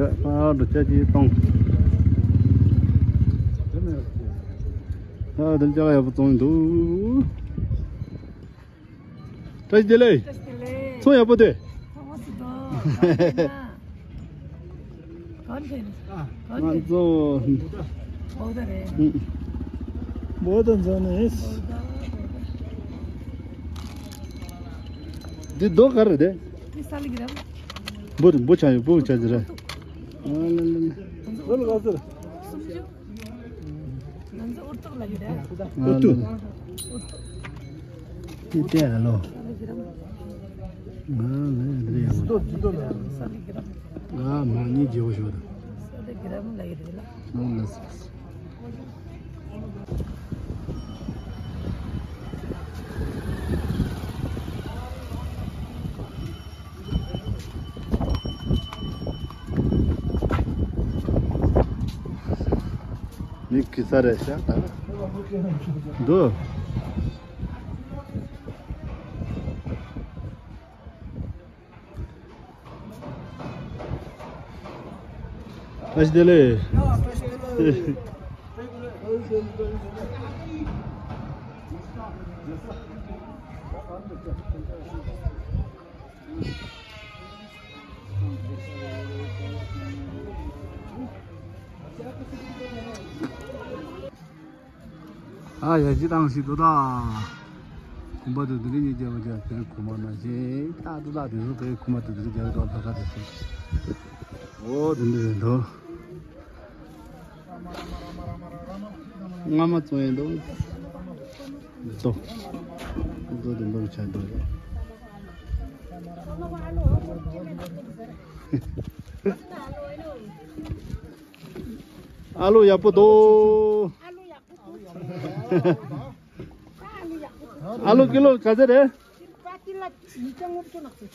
ཨ་འགྲོ་ཆ་ཅིག་གཏོང་། ཨ་དེ་ལྕགས་ཡག་པོ་བཙོང་འདུག་བཀྲ་ཤིས་བདེ་ལེགས། བཀྲ་ཤིས་བདེ་ལེགས། ཚོང་ཡག་པོ་དེ། ཚོང་པ་སུ་དང་། གང་དེ། ང་ཚོ། བོད་ཟླ་རེད། བོད་ཟླ་འཛོམས་ནས། འདི་རྡོ་ག་རེ་རེད། འདི་ས་ལི་གི་རམ། འབུ་འབུ་ཆ་ཡོད་འབུ་ཆ་ཟེར། ཨ་ལ་ལ་ལ། འདི་ལ་ག་ཟེར། སུམ་ཅུ། ང་ཚོ་ཨུར་ཏུག་ལ་གི་རེད། ཨུར་ཏུག་ཨུར་ཏུག་ཏི་ཏེ་ཨ་ལོ། ང་ལ་འདི་ཡང་། ཨ་མ་ནི་རྗེ་བོ་ཞོ་ད། ཨ་ལ་ལ། མི་གི་ས་རེད་ཤག་ད། འདུག་བཀྲ་ཤིས་བདེ་ལེགས། ཨ་ཡ་ཅི་བཏང་ཞིག་ཏུ་ད། གོམ་པ་དུ་དུ་རི་ཉིད་རྒྱལ་བ་རྒྱལ་དེ་གོ་མ་ན་ཞེ་ད་དུ་ད་དེ་ཚོ་དེ་གོ་མ་དུ་དུ་རི་རྒྱལ་བ་ད་ད་དེ་ཞེ། འོ་དེ་འདྲ་རེད་འདུག་རྔ་མ་བཙོང་ཡས་འདུག་ཏོ། ཏོ་དེ་འདུག་ཆ་འདུག་ཨ་ལུ་ཡག་པོ་འདུག་ཨ་ལུ་ཀི་ལོ་ག་ཚོད་རེད། ཉིས་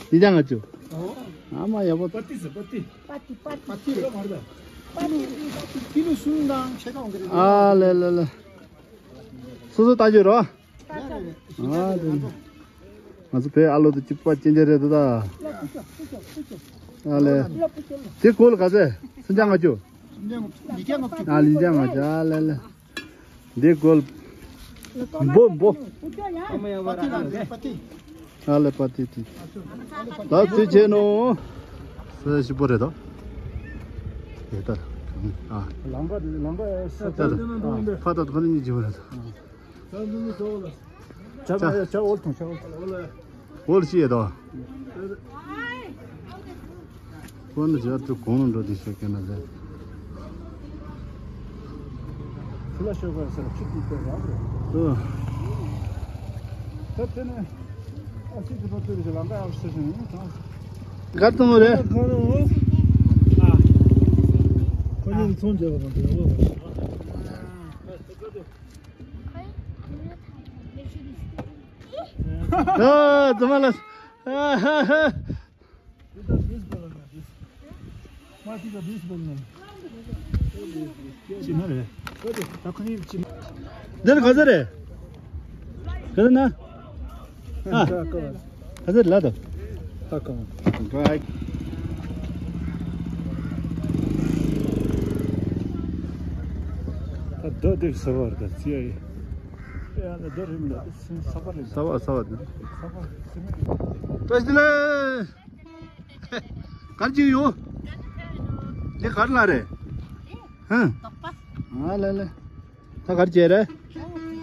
བརྒྱ་ལྔ་བཅུ། ཨ་མ་ཡག་པོ། ཨ་ལེ་ལེ་ལེ། སོ་སོ་ལྟ་རྒྱུ་རོ། ཨ་དེ། ང་ཚོ་བོད་ཨ་ལོ་དེ་གཅིག་པ་ཅན་ཅན་རེད་འདུག་ད། ཨ་ལེ། དེ་གོ་ལ་ག་ཚད། སུམ་བརྒྱ་ལྔ་བཅུ། ཨ་ལི་བརྒྱ་ལྔ་བཅུ། ཨ་ལེ་ལེ། འདི་གོ་ལ། འབོ་འབོ། ཨ་ལེ་པ་ཏི་ཏི། ད་དུས་ཆེ་ནོ། ས་ཞིབ་པོ་རེད་དོ། དེ་ལྟར། ཨ། ལམ་པ་ལམ་པ་ས་ད་ད། ཕ་ད་ཕ་ནི་གཉིས་ཀྱི་བར་དུ། ཇ་ཇ་ཇ་འོལ་ཐོང་ཇ་འོལ་ཐོང་། འོལ་ཤི་ཡེ་དོ། ཁོ་ནི་རྒྱ་ཐུ་གོང་ལ་འགྲོ་དེ་ཤོད་མཁན་ན་རེད། ཕུ་ལ་ཤོད་དགོས་ཟེར་ཁྱི་དེ་དེ་རག་རེད། ཨོ། ད་དེ་ནས་ཨ་ཅི་ཅི་པ་ཏུ་རི་ལ་འདྲ་ཡག་ཤོས་ཤིག་ཡིན་ཙང་། གར་གཏོང་བ་རེད། ཁོ་ནི་ཚོང་རྒྱག་པ་དང་དེ་ཡོང་བ། ཨ་ཙི་མ་ལ། ཨ་ཧ་ཧ། འདི་ནི་ག་ཚོད་རེད། ག་ཚོད་ན། ཨ། ག་ཚོད་ལ་དོ། ད་རྡོ་དེར་ཟ་བར་ག་ཚིག་ཡ་ཡི། ཡ་ད་རྡོ་རིམ་ལ་ས་བ་ས་བ་རེད། ས་བ་ས་བ་དེ། ས་བ་ས་བ། བཀྲ་ཤིས་བདེ་ལེགས། གར་ཅིག་ཡོད། འདི་གར་ལ་རེད། ཧང་། དོག་པ། ཨ་ལེ་ལེ། ད་གར་བྱས་རེད།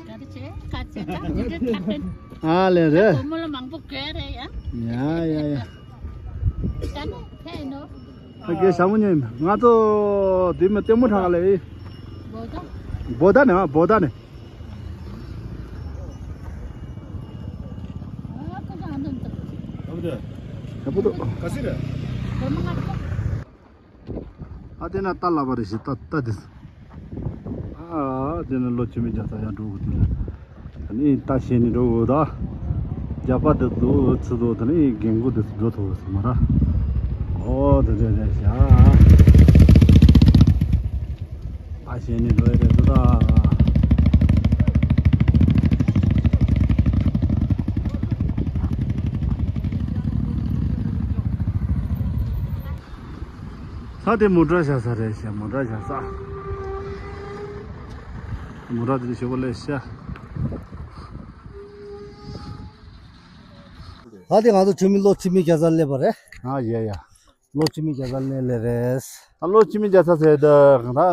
གར་བྱས་གར་བྱས་ད་འདི་འདྲ་ཐག་པན། ཨ་ལེ་རེད། སྒོར་མོ་ལ་མང་པོ་དགོས་རེད་ཡ། ཡ་ཡ་ཡ། ད་ནི་ཕན་ནོ། ད་གའི་ཞྭ་མོ་ཉོས་ང་ཚོ་དུས་མ་ལྟད་མོ་གྲགས་ལེ། བོ་ད། བོ་ད་ནི་ཨ་བོ་ད་ནི། ཨ་དེ་ན་རྟ་ལག་པ་རེ་ཞིག་རྟ་རྟ་དེ། ཨ་དེ་ན་ལོ་ཆུ་མིག་རྒྱ་ཚ་ཡང་འགྲོ་དགོས་དེ་ལ། ཨ་ནི་རྟ་བཤས་ནས་འགྲོ་དགོས་ད། རྒྱ་པ་དེ་ཚོ་ཚུར་དོ་དེ་ནི་རྒན་གོ་དེ་ཚོ་འགྲོ་ཐུབ་སོང་མ་ར། ཨོ་དེ་དེ་རེད་ཤག་ད་གཞན་ནི་འགྲོ་ཡི་རེད་འདུག་ད། ས་དེ་མོ་ཊ་བཞག་ས་རེད་ཤག་མོ་ཊ་བཞག་ས། མོ་ཊ་དེ་ཞོ་པོ་ལས་ཤག་ད་དེ་ང་ཚོ་ཆུ་མིག་ལོ་ཆུ་མིག་རྒྱ་ཚ་སླེབས་པ་རེད། ཨ་ཡ་ཡ། ལོ་ཆུ་མིག་རྒྱ་ཚ་ལེ་ལེ་རེད། ད་ལོ་ཆུ་མིག་རྒྱ་ཚ་ཟེར་ད་ད་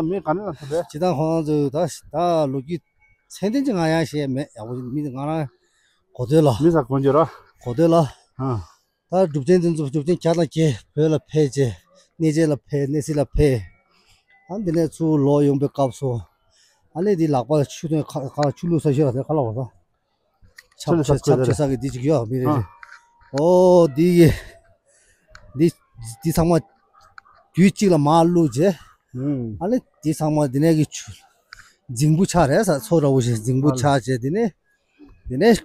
མི་ག་ནས་ལ་ཐུབ་རེད། ཇི་ལྟར་ཁོང་ཚོས་ད་ད་ལོ་རྒྱུས་ཚད་ལྡན་ཅིག་ང་ཡང་ཤེས་མེད། ཡག་པོ་མི་ང་རང་གོ་ཐོས་ལ། མི་ས་གོ་འཇོ་ར། གོ་ཐོས་ལ། ཨ། ད་གྲུབ་ཆེན་དེ་ཚོ་གྲུབ་ཆེན་བརྒྱ་དང་བརྒྱད་བོད་ལ་ཕེབས་རྗེས་གནས་མཇལ་ལ་ཕེབས་གནས་གཟིགས་ལ་ཕེབས། ཨ་འདི་ནས་ཚུར་ལོག་ཡོང་པའི་སྐབས་སུ། ཨ་ནི་འདི་ལག་པ་ཆུ་ཐོན་ཁ་ཁ་ཆུ་བླུགས་ས་ཞོར་ལ་དེ་ཁ་ལ་བར་ད། ཆབ་ཆུ་ཆེ་ཆབ་ཆུ་ཆེ་ཆེ་ས་གི་འདི་ཅིག་ཡོད་མི་རེད། ཨ། ཨོ་འདི་གི་འདི་འདི་ཚང་མ་དུས་གཅིག་ལ་མར་བླུགས་རྗེས། ཨུམ། ཨ་ནི་འདི་ཚང་མ་འདི་ནས་གི་ཆུ་རྫིང་བུ་ཆགས་རེད་ས། མཚོ་འདྲ་བོ་ཞིག་རྫིང་བུ་ཨ་ཆགས་རྗེས་འདི་ནས་འདི་ནས་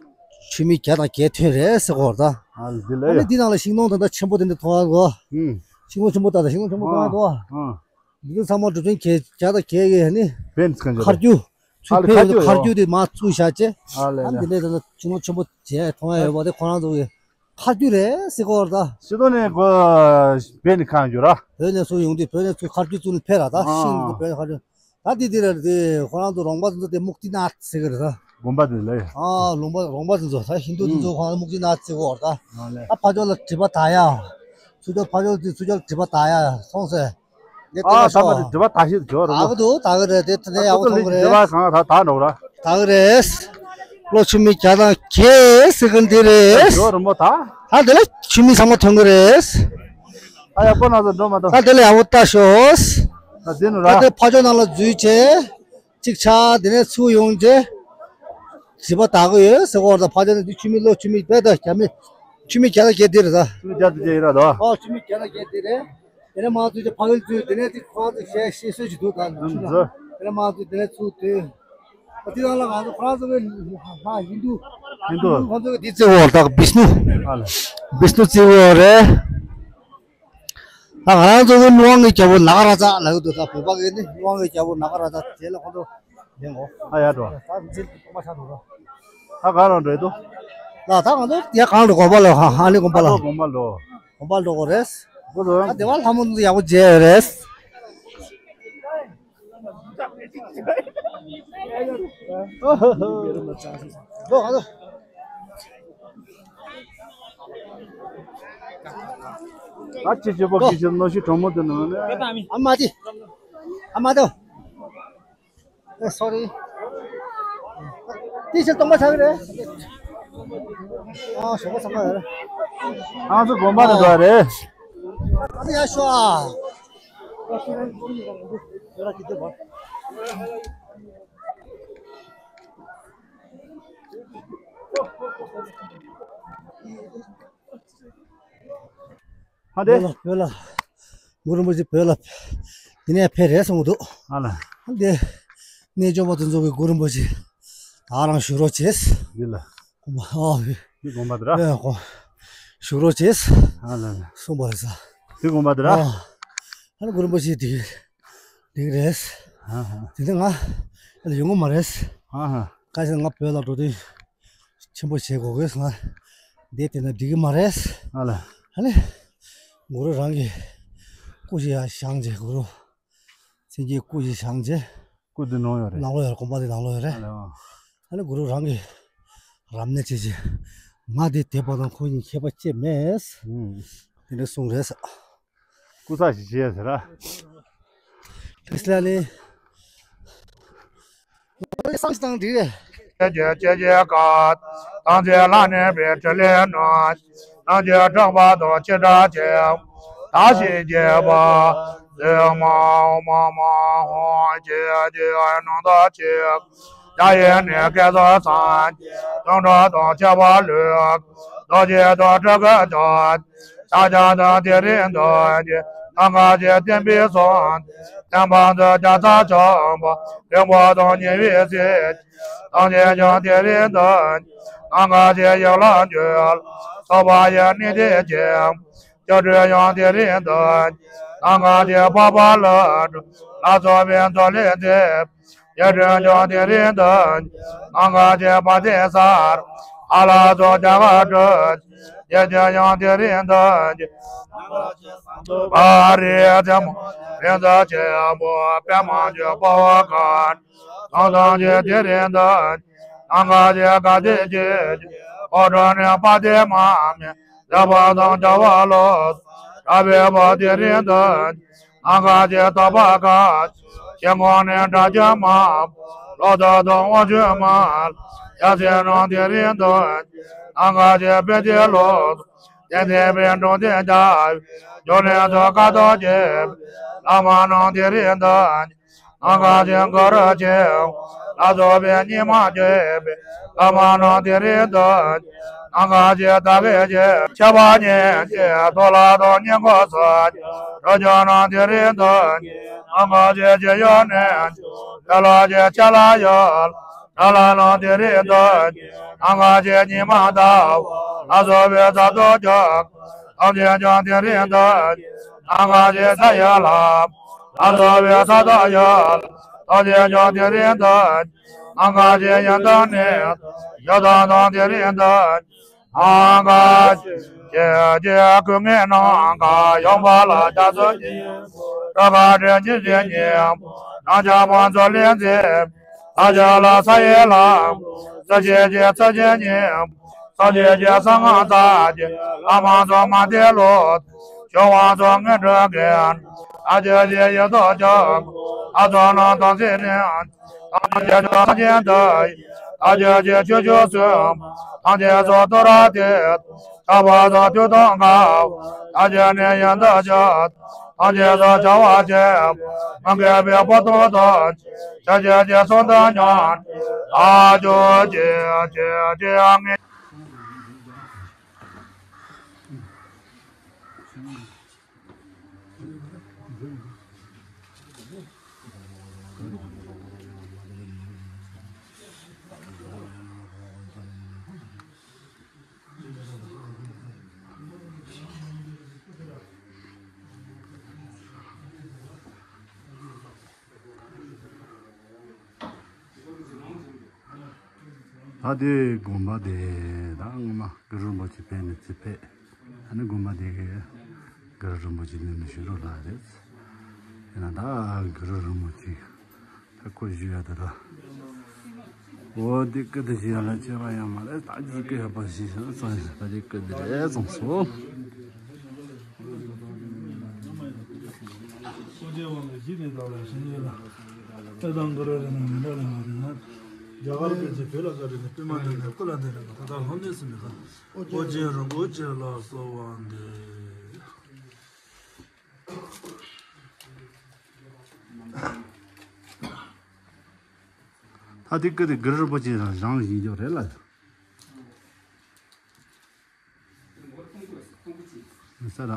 ཆུ་མིག་བརྒྱ་དང་བརྒྱད་ཐོན་རེད་ཟེར་གོ་ད། ཨ་འདི་ལ་ཨ་ནི་ཡ། འདི་ནང་ལ་ཤིང་སྡོང་ད་ལྟ་ཆེན་པོ་དེ་འདྲ་མཐོང་ཡ་གོ། ཨུམ། ཤིང་སྡོང་ཆེན་པོ་ད་ལྟ་ཤིང་སྡོང་ཆེན་པོ་མཐོང་ཡ་གོ། ཨ། འདི་ཚོ་ཚང་མ་གྲུབ་ཆེན་བརྒྱད་བརྒྱ་དང་བརྒྱད་ཀྱི་ནི་བན་ཚ་ག་མཁར་རྒྱུ། ཆུ་ཨ་ལེ་ཕེབས་ཡོད་མཁར་རྒྱུ་ཡོད། མཁར་རྒྱུ་དེ་མར་བཙུགས་བཞག་བྱས། ཨ་ལེ་ཨ་ལེ། འདི་ནས་ད་ཆུ་ལོ་ཆེན་པོ་བྱས་མཐོང་ཡ་ཡོད་པ་དེ་ཁོ་རང་ཚོ་གི་མཁར་རྒྱུ་རེད་ཟེར་གོ་བར་ད། ཤི་ཏོ་ནས་གོ་བན་ནི་ཁང་རྒྱུ་ར། བོད་ནས་ཚུར་ཡོང་དུས་བོད་ནས་ཚུར་མཁར་རྒྱུ་བཙུགས་ནས་ཕེབས་ར་ད། ཨ། ཤིང་འདི་བོད་མཁར་རྒྱུ། ད་འདི་འདི་ར་དེ་ཁོ་རང་ཚོ་རོང་པ་ཚོ་དེ་མུག་ཏི་ནཱཐ་ཟེར་གི་རེད་ད། དགོན་པ་དེ་ལས། ཨ་ལུང་པ་རོང་པ་དེ་ཚོ་ད་ཧིན་དུ་དེ་ཚོ་ཁོ་རང་མུག་ཏི་ནཱཐ་ཟེར་གོ་བར་ད། ཨ་ལེ། ད་ཕ་ཕྱོགས་ལ་དྲི་བ་ད་ཡ། ཚུར་ཕྱོགས་ཕ་ཕྱོགས་དེ་ཚུར་ཕྱོགས་དྲི་བ་ད་ཡ་སོང་ཟེར། འདི་ཨ་ལྟ་ད་མ་ཤོག་དེ་དྲི་བ་ད་ཤེས་འཇོག་རུ་ད་གི་འདུག་ད་གི་རེད། དེ་དེ་ནས་ཡག་པོ་མཐོང་གི་དྲི་རེད། བ་གང་ད་ད་འགྲོ་ར། ད་གི་རེད། ལོ་ཆུ་མིག་བརྒྱ་དང་བརྒྱད་ཟེར་གི་འདི་རེད། འཇོག་རུ་མོ་ད། ད་དེ་ལ་ཆུ་མིག་ཚང་མ་ཐོན་གི་རེད། ད་ཡག་པོ་ན་ཚོ་འགྲོ་མ་ད། ད་དེ་ལ་ཡག་པོ་ལྟ་ཤོག་ད་དེ་ནུ་ར། ད་དེ་ཕ་ཕྱོགས་ནང་ལ་འཛུལ་བྱས། གཅིག་ཆ་དེ་ནས་ཚུར་ཡོང་རྗེས། དྲི་བ་ད་གི་ཡོད་ཟེར་གོ་ད། ཕ་ཕྱོགས་ནས་འདི་ཆུ་མིག་ལོ་ཆུ་མིག་དཔེ་ད་བརྒྱ་མི། ཆུ་མིག་བརྒྱ་དང་བརྒྱད་འདི་རེད་ད། ཆུ་མིག་བརྒྱ་དང་བརྒྱད་ཡིན་ར་ད། ཨོ་ཆུ་མིག་བརྒྱ་དང་བརྒྱད་འདི་རེད། དེ་ནས་མ་ཚུར་ཕ་གི་ཚུར་དེ་ནས་དེ་ཁོ་རང་ཚོ་བཤད་བཤད་སྲོལ་ཞིག་འདུག་ད་ནང་ཆུ་ལ། ཨུམ། དེ་ནས་མ་ཚུར་དེ་ནས་ཚུར་དེ། དེ་རང་ལ་ང་ཚོ་ཁོ་རང་ཚོ་གི་ཧ་ཧིན་དུ། ཧིན་དུ། ཁོ་ཚོ་གི་དེ་བརྩི་བོ་ད་བིས་ནུ། ཨ་ལ། བིས་ནུ་བརྩི་བོ་རེད། ད་ང་རང་ཚོ་གི་ནུ་དབང་གི་རྒྱལ་པོ་ནཱ་ག་རཱ་ཛ་ལབ་ཀྱི་འདུག་ད་བོད་པ་གི་ནི་ནུ་དབང་གི་རྒྱལ་པོ་ནཱ་ག་རཱ་ཛ་དེ་ལ་ཁོ་ཚོ་ལེན་གོ། ཨ་ཡ་འགྲོ། ད་འཛིན་དུ་མ་ཆགས་འགྲོ། ད་ག་རང་འགྲོ་ཡི་འདུག་ད་ད་ང་ཚོ་ཡ་གང་འགྲོ་དགོན་པ་ལ་ཧ་ཧ་ནི་དགོན་པ་ལ། ཨ་དགོན་པ་འགྲོ། དགོན་པ་འགྲོ་གོ་རེད། ཁོ་ཚོ་ད་དེ་བ་ལྷ་མོ་ཚོ་ཡག་པོ་མཇལ་ཡོད་རེད། འགྲོ་ག་ཚོ། ཨ་ཅེ་ཅེ་པོ་ཀི་ཅེ་ནོ་ཤི་གྲོང་མོ་དེ་ནང་ནས། ཨ་མ་དེ། ཨ་མ་དེ། ཨེ་སོ་རི། དེ་ཕྱིར་གཏོང་པ་ཆགས་ཀྱི་རེད། ཨ་ཞོགས་པ་ཚང་མ་རེད། ཨང་ཚོ་དགོན་པ་ནས་འགྲོ་བ་རེད། ཡ་ཤོ་ཨ། ཧ་དེ། བོད་ལ་བོད་ལ། གུ་རུ་རིན་པོ་ཆེ་བོད་ལ། དེ་ནས་ཕེབས་རེད་གསུངས་འདུག་ཨ་ལ། ཧ་དེ། གནས་སྐྱོང་པ་དེ་ཚོ་གི་གུ་རུ་རིན་པོ་ཆེ། ད་རང་བཞུགས་རོགས་བྱེད། འདི་ལ། དགོངས་པ་ཨ་ཕི། འདི་དགོངས་པ་དེ་ར། ཨེ་ཧོ། བཞུགས་རོགས་བྱེད། ཨ་ལ་ལ། གསུངས་པ་རེད་ས། འདི་དགོངས་པ་དེ་ར། ཨ་ལ་གུ་རུ་རིན་པོ་ཆེ་དེ། འགྲིག་རེད། ཨ་ཧ། དེ་ནས་ང་ལ་ཡོང་གི་མ་རེད། ཨ་ཧ། ཁ་ཤས་ང་བོད་ལ་འགྲོ་དུས་ཆེན་པོ་བྱེད་དགོས་གི། ང་འདི་དེ་ན་འགྲིག་གི་མ་རེད། ཨ་ལ། ཨ་ནི་གུ་རུ་རང་གི་སྐུ་ཞིག་ཡར་བཞེངས་བྱས། གུ་རུ་མཚན་གྱི་སྐུ་ཞིག་བཞེངས་བྱས། སྐུ་འདི་ནང་ཡོད་རེད། ནང་ལོགས་ཡོད་རེད། དགོན་པ་འདི་ནང་ལོགས་ཡོད་རེད། ཨ་ལ། ཨ་ནི་གུ་རུ་རང་གི་རབ་གནས་བྱས་བྱས། ང་འདི་དེ་བར་དང་ཁོ་གཉིས་ཁྱད་པར་ཅི་མེད། ཨུམ། དེ་འདྲ་གསུངས་རེད་ས། སྐུ་ས་ཞིག་བྱས་ཟེར་ར། ཨིས་ལ་ནི། བསམ་བློ་བཏང་འགྲིག་རེད། ཀྱེ་ཀྱེ་ཀྱེ་ཀ། ཐམས་ཅད་ལ་གནས་པའི་ཕྲིན་ལས་རྣམས། རྣམས་ཀྱི་དྲངས་པ་དང་ཆེ་དྲག་ཆེ། བདག་གཞན་བརྗེ་བ། ཟེར་མ་འོ་མ་མ་ཧོ། ཀྱེ་ཀྱེ་རྣམ་དག་ཆེ། ཡ་ཡེ་ནས་སྐད་དུ་ཚང་། སྟོང་གྲོགས་དང་ཁྱད་པར་ལུས། རྡོ་རྗེ་དང་ཁྲི་གུ་ཅན། ཤཱཀྱ་དང་དེ་རིང་འདོན། ནམ་མཁའ་ཆེ་བསྟན་པའི་ཚོགས། བསྟན་པ་འདི་རྒྱ་མཚོ་ཆེན་པོ། རིང་པོ་དང་ཉེ་བའི་ཚིག་ཐམས་ཅད་ཀྱང་དེ་རིང་འདོན། ནམ་མཁའ་ཆེ་ཡིད་ལ་འཇུག་ཐོབ་པ་ཡི་གནས་དེ་ཆེ། སྐྱབས་འགྲོ་ཡང་དེ་རིང་འདོན། ནམ་མཁའ་ཆེ་འཕགས་པ་ཀླུ་སྒྲུབ། ལ་སོགས་པའི་མདོ་ལས་འདས། ཡེ་གྲོལ་ཀྱང་དེ་རིང་འདོན། ནམ་མཁའ་ཆེ་དཔལ་ལྡན་ས་ར་ཧ་ལ་སོགས་རྒྱ་གར་སྤྲུལ། ཡེ་གྲོལ་ཡང་དེ་རིང་འདོན། ནམ་མཁའ་ཆེ་ཟམ་གདོང་པ་རི་རྩེ་མོ། རིག་འཛིན་ཆེན་པོ་པདྨ་འབྱུང་པོ་གང་། ཐམས་ཅད་དེ་རིང་འདོན། ནམ་མཁའ་ཆེ་དགའ་ལྡན་གྱི། ཨོ་རོ་ནི་དཔལ་ལྡན་མ་སྨད། ལེགས་པ་དང་བྱ་བ་ལོ། རབ་འཕེལ་བ་དེ་རིང་འདོན། ནམ་མཁའ་ཆེ་དག་པ་གང་། ཞིང་ཁམས་ནས་འབྲང་རྒྱས་མ། ལོ་ཏོག་དང་དབང་ཕྱུག་མ། ཡ་མཚན་རྣམས་དེ་རིང་འདོན། ནམ་མཁའ་ཆེ་དཔལ་ལྡན་ལོ། དེ་ནས་པའི་འབྲོམ་སྟོན་རྒྱལ། འབྱུང་གནས་དང་ཀ་དོག་གི། བླ་མ་རྣམས་དེ་རིང་འདོན། ནམ་མཁའ་ཆེ་གུ་རུ་ཆེ། ལ་སོགས་པའི་ཉི་མ་བརྗོད་པའི། བླ་མ་རྣམས་དེ་རིང་འདོན། ནམ་མཁའ་ཆེ་དག་པའི་ཆེ། ཁྱད་པར་ཉིད་ཀྱི་མཐོ་ལ་དང་སྙན་ཁོག་སོགས། རབ་འབྱམས་རྣམས་དེ་རིང་འདོན། ནམ་མཁའ་ཆེ་ཆེ་ཡོན་ནས། ལ་ལ་ཆེ་ཆ་ལ་ཡོད། ལ་ལ་རྣམས་དེ་རིང་འདོན། ནམ་མཁའ་ཆེ་ཉི་མ་ཟླ་བ། ལ་སོགས་པའི་ས་ཐོབ་ཀྱང་། ཐམས་ཅད་ཀྱང་དེ་རིང་འདོན། ནམ་མཁའ་ཆེ་ས་ཡི་ལྷ། ལ་སོགས་པའི་ས་དང་ཡི། ཐམས་ཅད་ཀྱང་དེ་རིང་འདོན། ནམ་མཁའ་ཆེ་ཡི་དམ་ནི། ཡི་དམ་རྣམས་དེ་རིང་འདོན། ནམ་མཁའ་ཆེ་ཆེ་སྐུ་ལྔའི་ནམ་མཁའ་ཡངས་པ་ལ་རྒྱ་མཚོ་ཆེན་པོ། རི་ཁ་བྲག་ཉི་ཟེར་སྙན་པོ། རྣམ་རྒྱལ་ཕུན་ཚོགས་ལས་མཛེས། ལ་ལ་ལ་ས་ཡི་ལྷ། ས་ཆེ་ཆེ་ས་ཆེ་སྙན་པོ། ས་ཆེ་ཆེ་གསང་སྔགས་རྩ་ཆེ། ལྷ་མང་ཚོགས་མ་དེ་ལོ། ཆོས་དབང་ཕྱུག་དངོས་གྲུབ་རྒྱལ། ལ་ཆེ་ཆེ་ཡེ་ཏོ་ཅོག་ལྷ་ཚོགས་རྣམས་དང་སྲིད་ནས། ཐམས་ཅད་ཀྱང་སངས་རྒྱས་འདི་ཡི། ལ་ཆེ་ཆེ་ཆོས་སྐྱོང་སྲུང་མ། ཐམས་ཅད་སོགས་ཏུ་ར་ཏེ། ཆགས་པ་དང་དུག་དང་འགལ་བ། ལ་ཆེ་ནས་ཡང་དག་ཆོས། ཐམས་ཅད་སོགས་བྱ་བ་ཆེན་པོ། མ་འགགས་པའི་བར་དུ་ཐོབ། ཆ་ཆེ་ཆེ་གསུམ་དང་མཉམ། ལ་ཆེ་ཆེ་ཆེ་ཆེ་ཡང་ངེས། ད་དེ་དགོན་པ་དེ་ད་སྔོན་མ་གུ་རུ་རིན་པོ་ཆེ་ཕེབས་ནས་ཅི་ཕེབས། ཨ་ནི་དགོན་པ་དེ་གི་གུ་རུ་རིན་པོ་ཆེ་ནི་མི་ཤི་རོ་ལ་རེད། ཡིན་ན་ད་གུ་རུ་རིན་པོ་ཆེ་ད་ཁོ་བཞུགས་ཡ་དེ་ལ། འོ་དེ་སྐུ་དེ་ཞིག་ཡ་ལ་བྱས་པ་ཡང་མ་རེད། ད་ཅི་སྐུ་ཡག་པོ་ཞིག་བྱུང་སོང་། ད་ཅི་སྐུ་དེ་རེད་བྱུང་སོང་། ཨོ་རྒྱལ་དབང་གི་གཞི་ནས་བདག་ལ་ཞིང་ལས་ལ། ཨེ་དང་གུ་རུ་རེ་ན་མི་འདྲ་ལ་མ་རེ་ན། རྒྱ་གར་སྐད་ཀྱི་བོད་ལ་བཀའ་དྲིན་ནི། པདྨ་འདི་ནི་སྐུ་ལ་འདི་རེ་ན། ད་ལྟ་ལྷོ་ནས་སུ་མི་ཁ། ཨོ་རྒྱན་རིན་པོ་ཆེ་ལ་གསོལ་བ་འདེབས། ད་དེ་ཀི་དེ་གུ་རུ་རིན་པོ་ཆེ་རང་རང་བཞིན་ཡོད་རེད་ལ། ས་ར།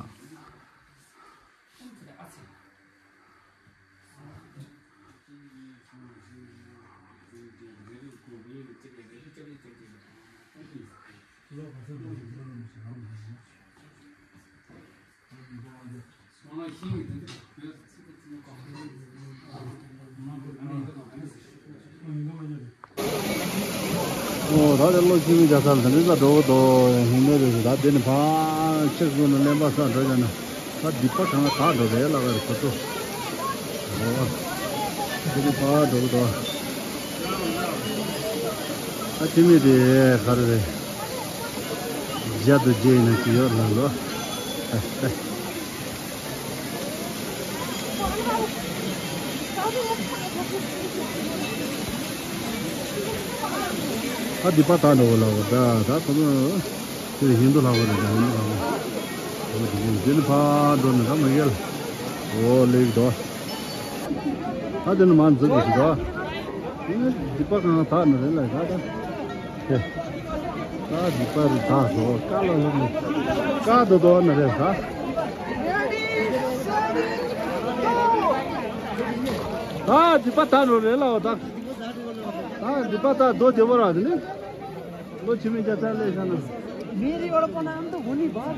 ཨོ་ད་དེ་ལོ་ཆུ་མིག་རྒྱ་ས་ལ་འདི་ལ་འགྲོ་གི་འདུག་ཡིན་ནའི་རེད། ད་དེ་ནི་ཕར་ཆེ་སྒོ་ནས་གླེན་པ་ས་འགྲོ་ཡ་ན་ད་སྡིག་པ་གང་ག་དག་འགྲོ་རེད་ལ་བར་ཁོ་ཚོ། ཨོ་དེ་ནི་ཕར་འགྲོ་གི་འདུག་ད་ཆུ་མིག་དེ་ག་རེ་རེད། བརྒྱ་དང་བརྒྱད་ཡིན་ན་ཅི་ཡོད་ལ་ལོ། ཨ་འདི་པ་ད་འགྲོ་བ་ལ་བ་ད་ད་ཁོ་ཚོ་དེ་ཧིན་དུ་ལྷག་པ་རེད། ད་ཧིན་དུ་ལྷག་པ་འདི་ནི་ཕར་འགྲོ་ནས་ད་མ་ཡལ། འོ་ལེགས་དོ། ད་དེ་ནི་མ་འཛུགས་པ་ཞིག་དོ། དེ་ནི་འདི་པ་གང་ད་ནི་རེད་ལ་ད་ད། ད་འདི་པ་རུ་ད་སོ་ཀ་ལ་ལ་ནི་ཀ་དོ་དོ་ནི་རེད་ད། ད་འདི་པ་ད་རུ་རེད་ལ་ད། ད་འདི་པ་ད་རྡོ་རྗེ་བོ་ར་དེ་ནི་ལོ་ཆུ་མིག་རྒྱ་ཚ་ལས་ཤ་ན། मेरी ओर को नाम तो होनी बात।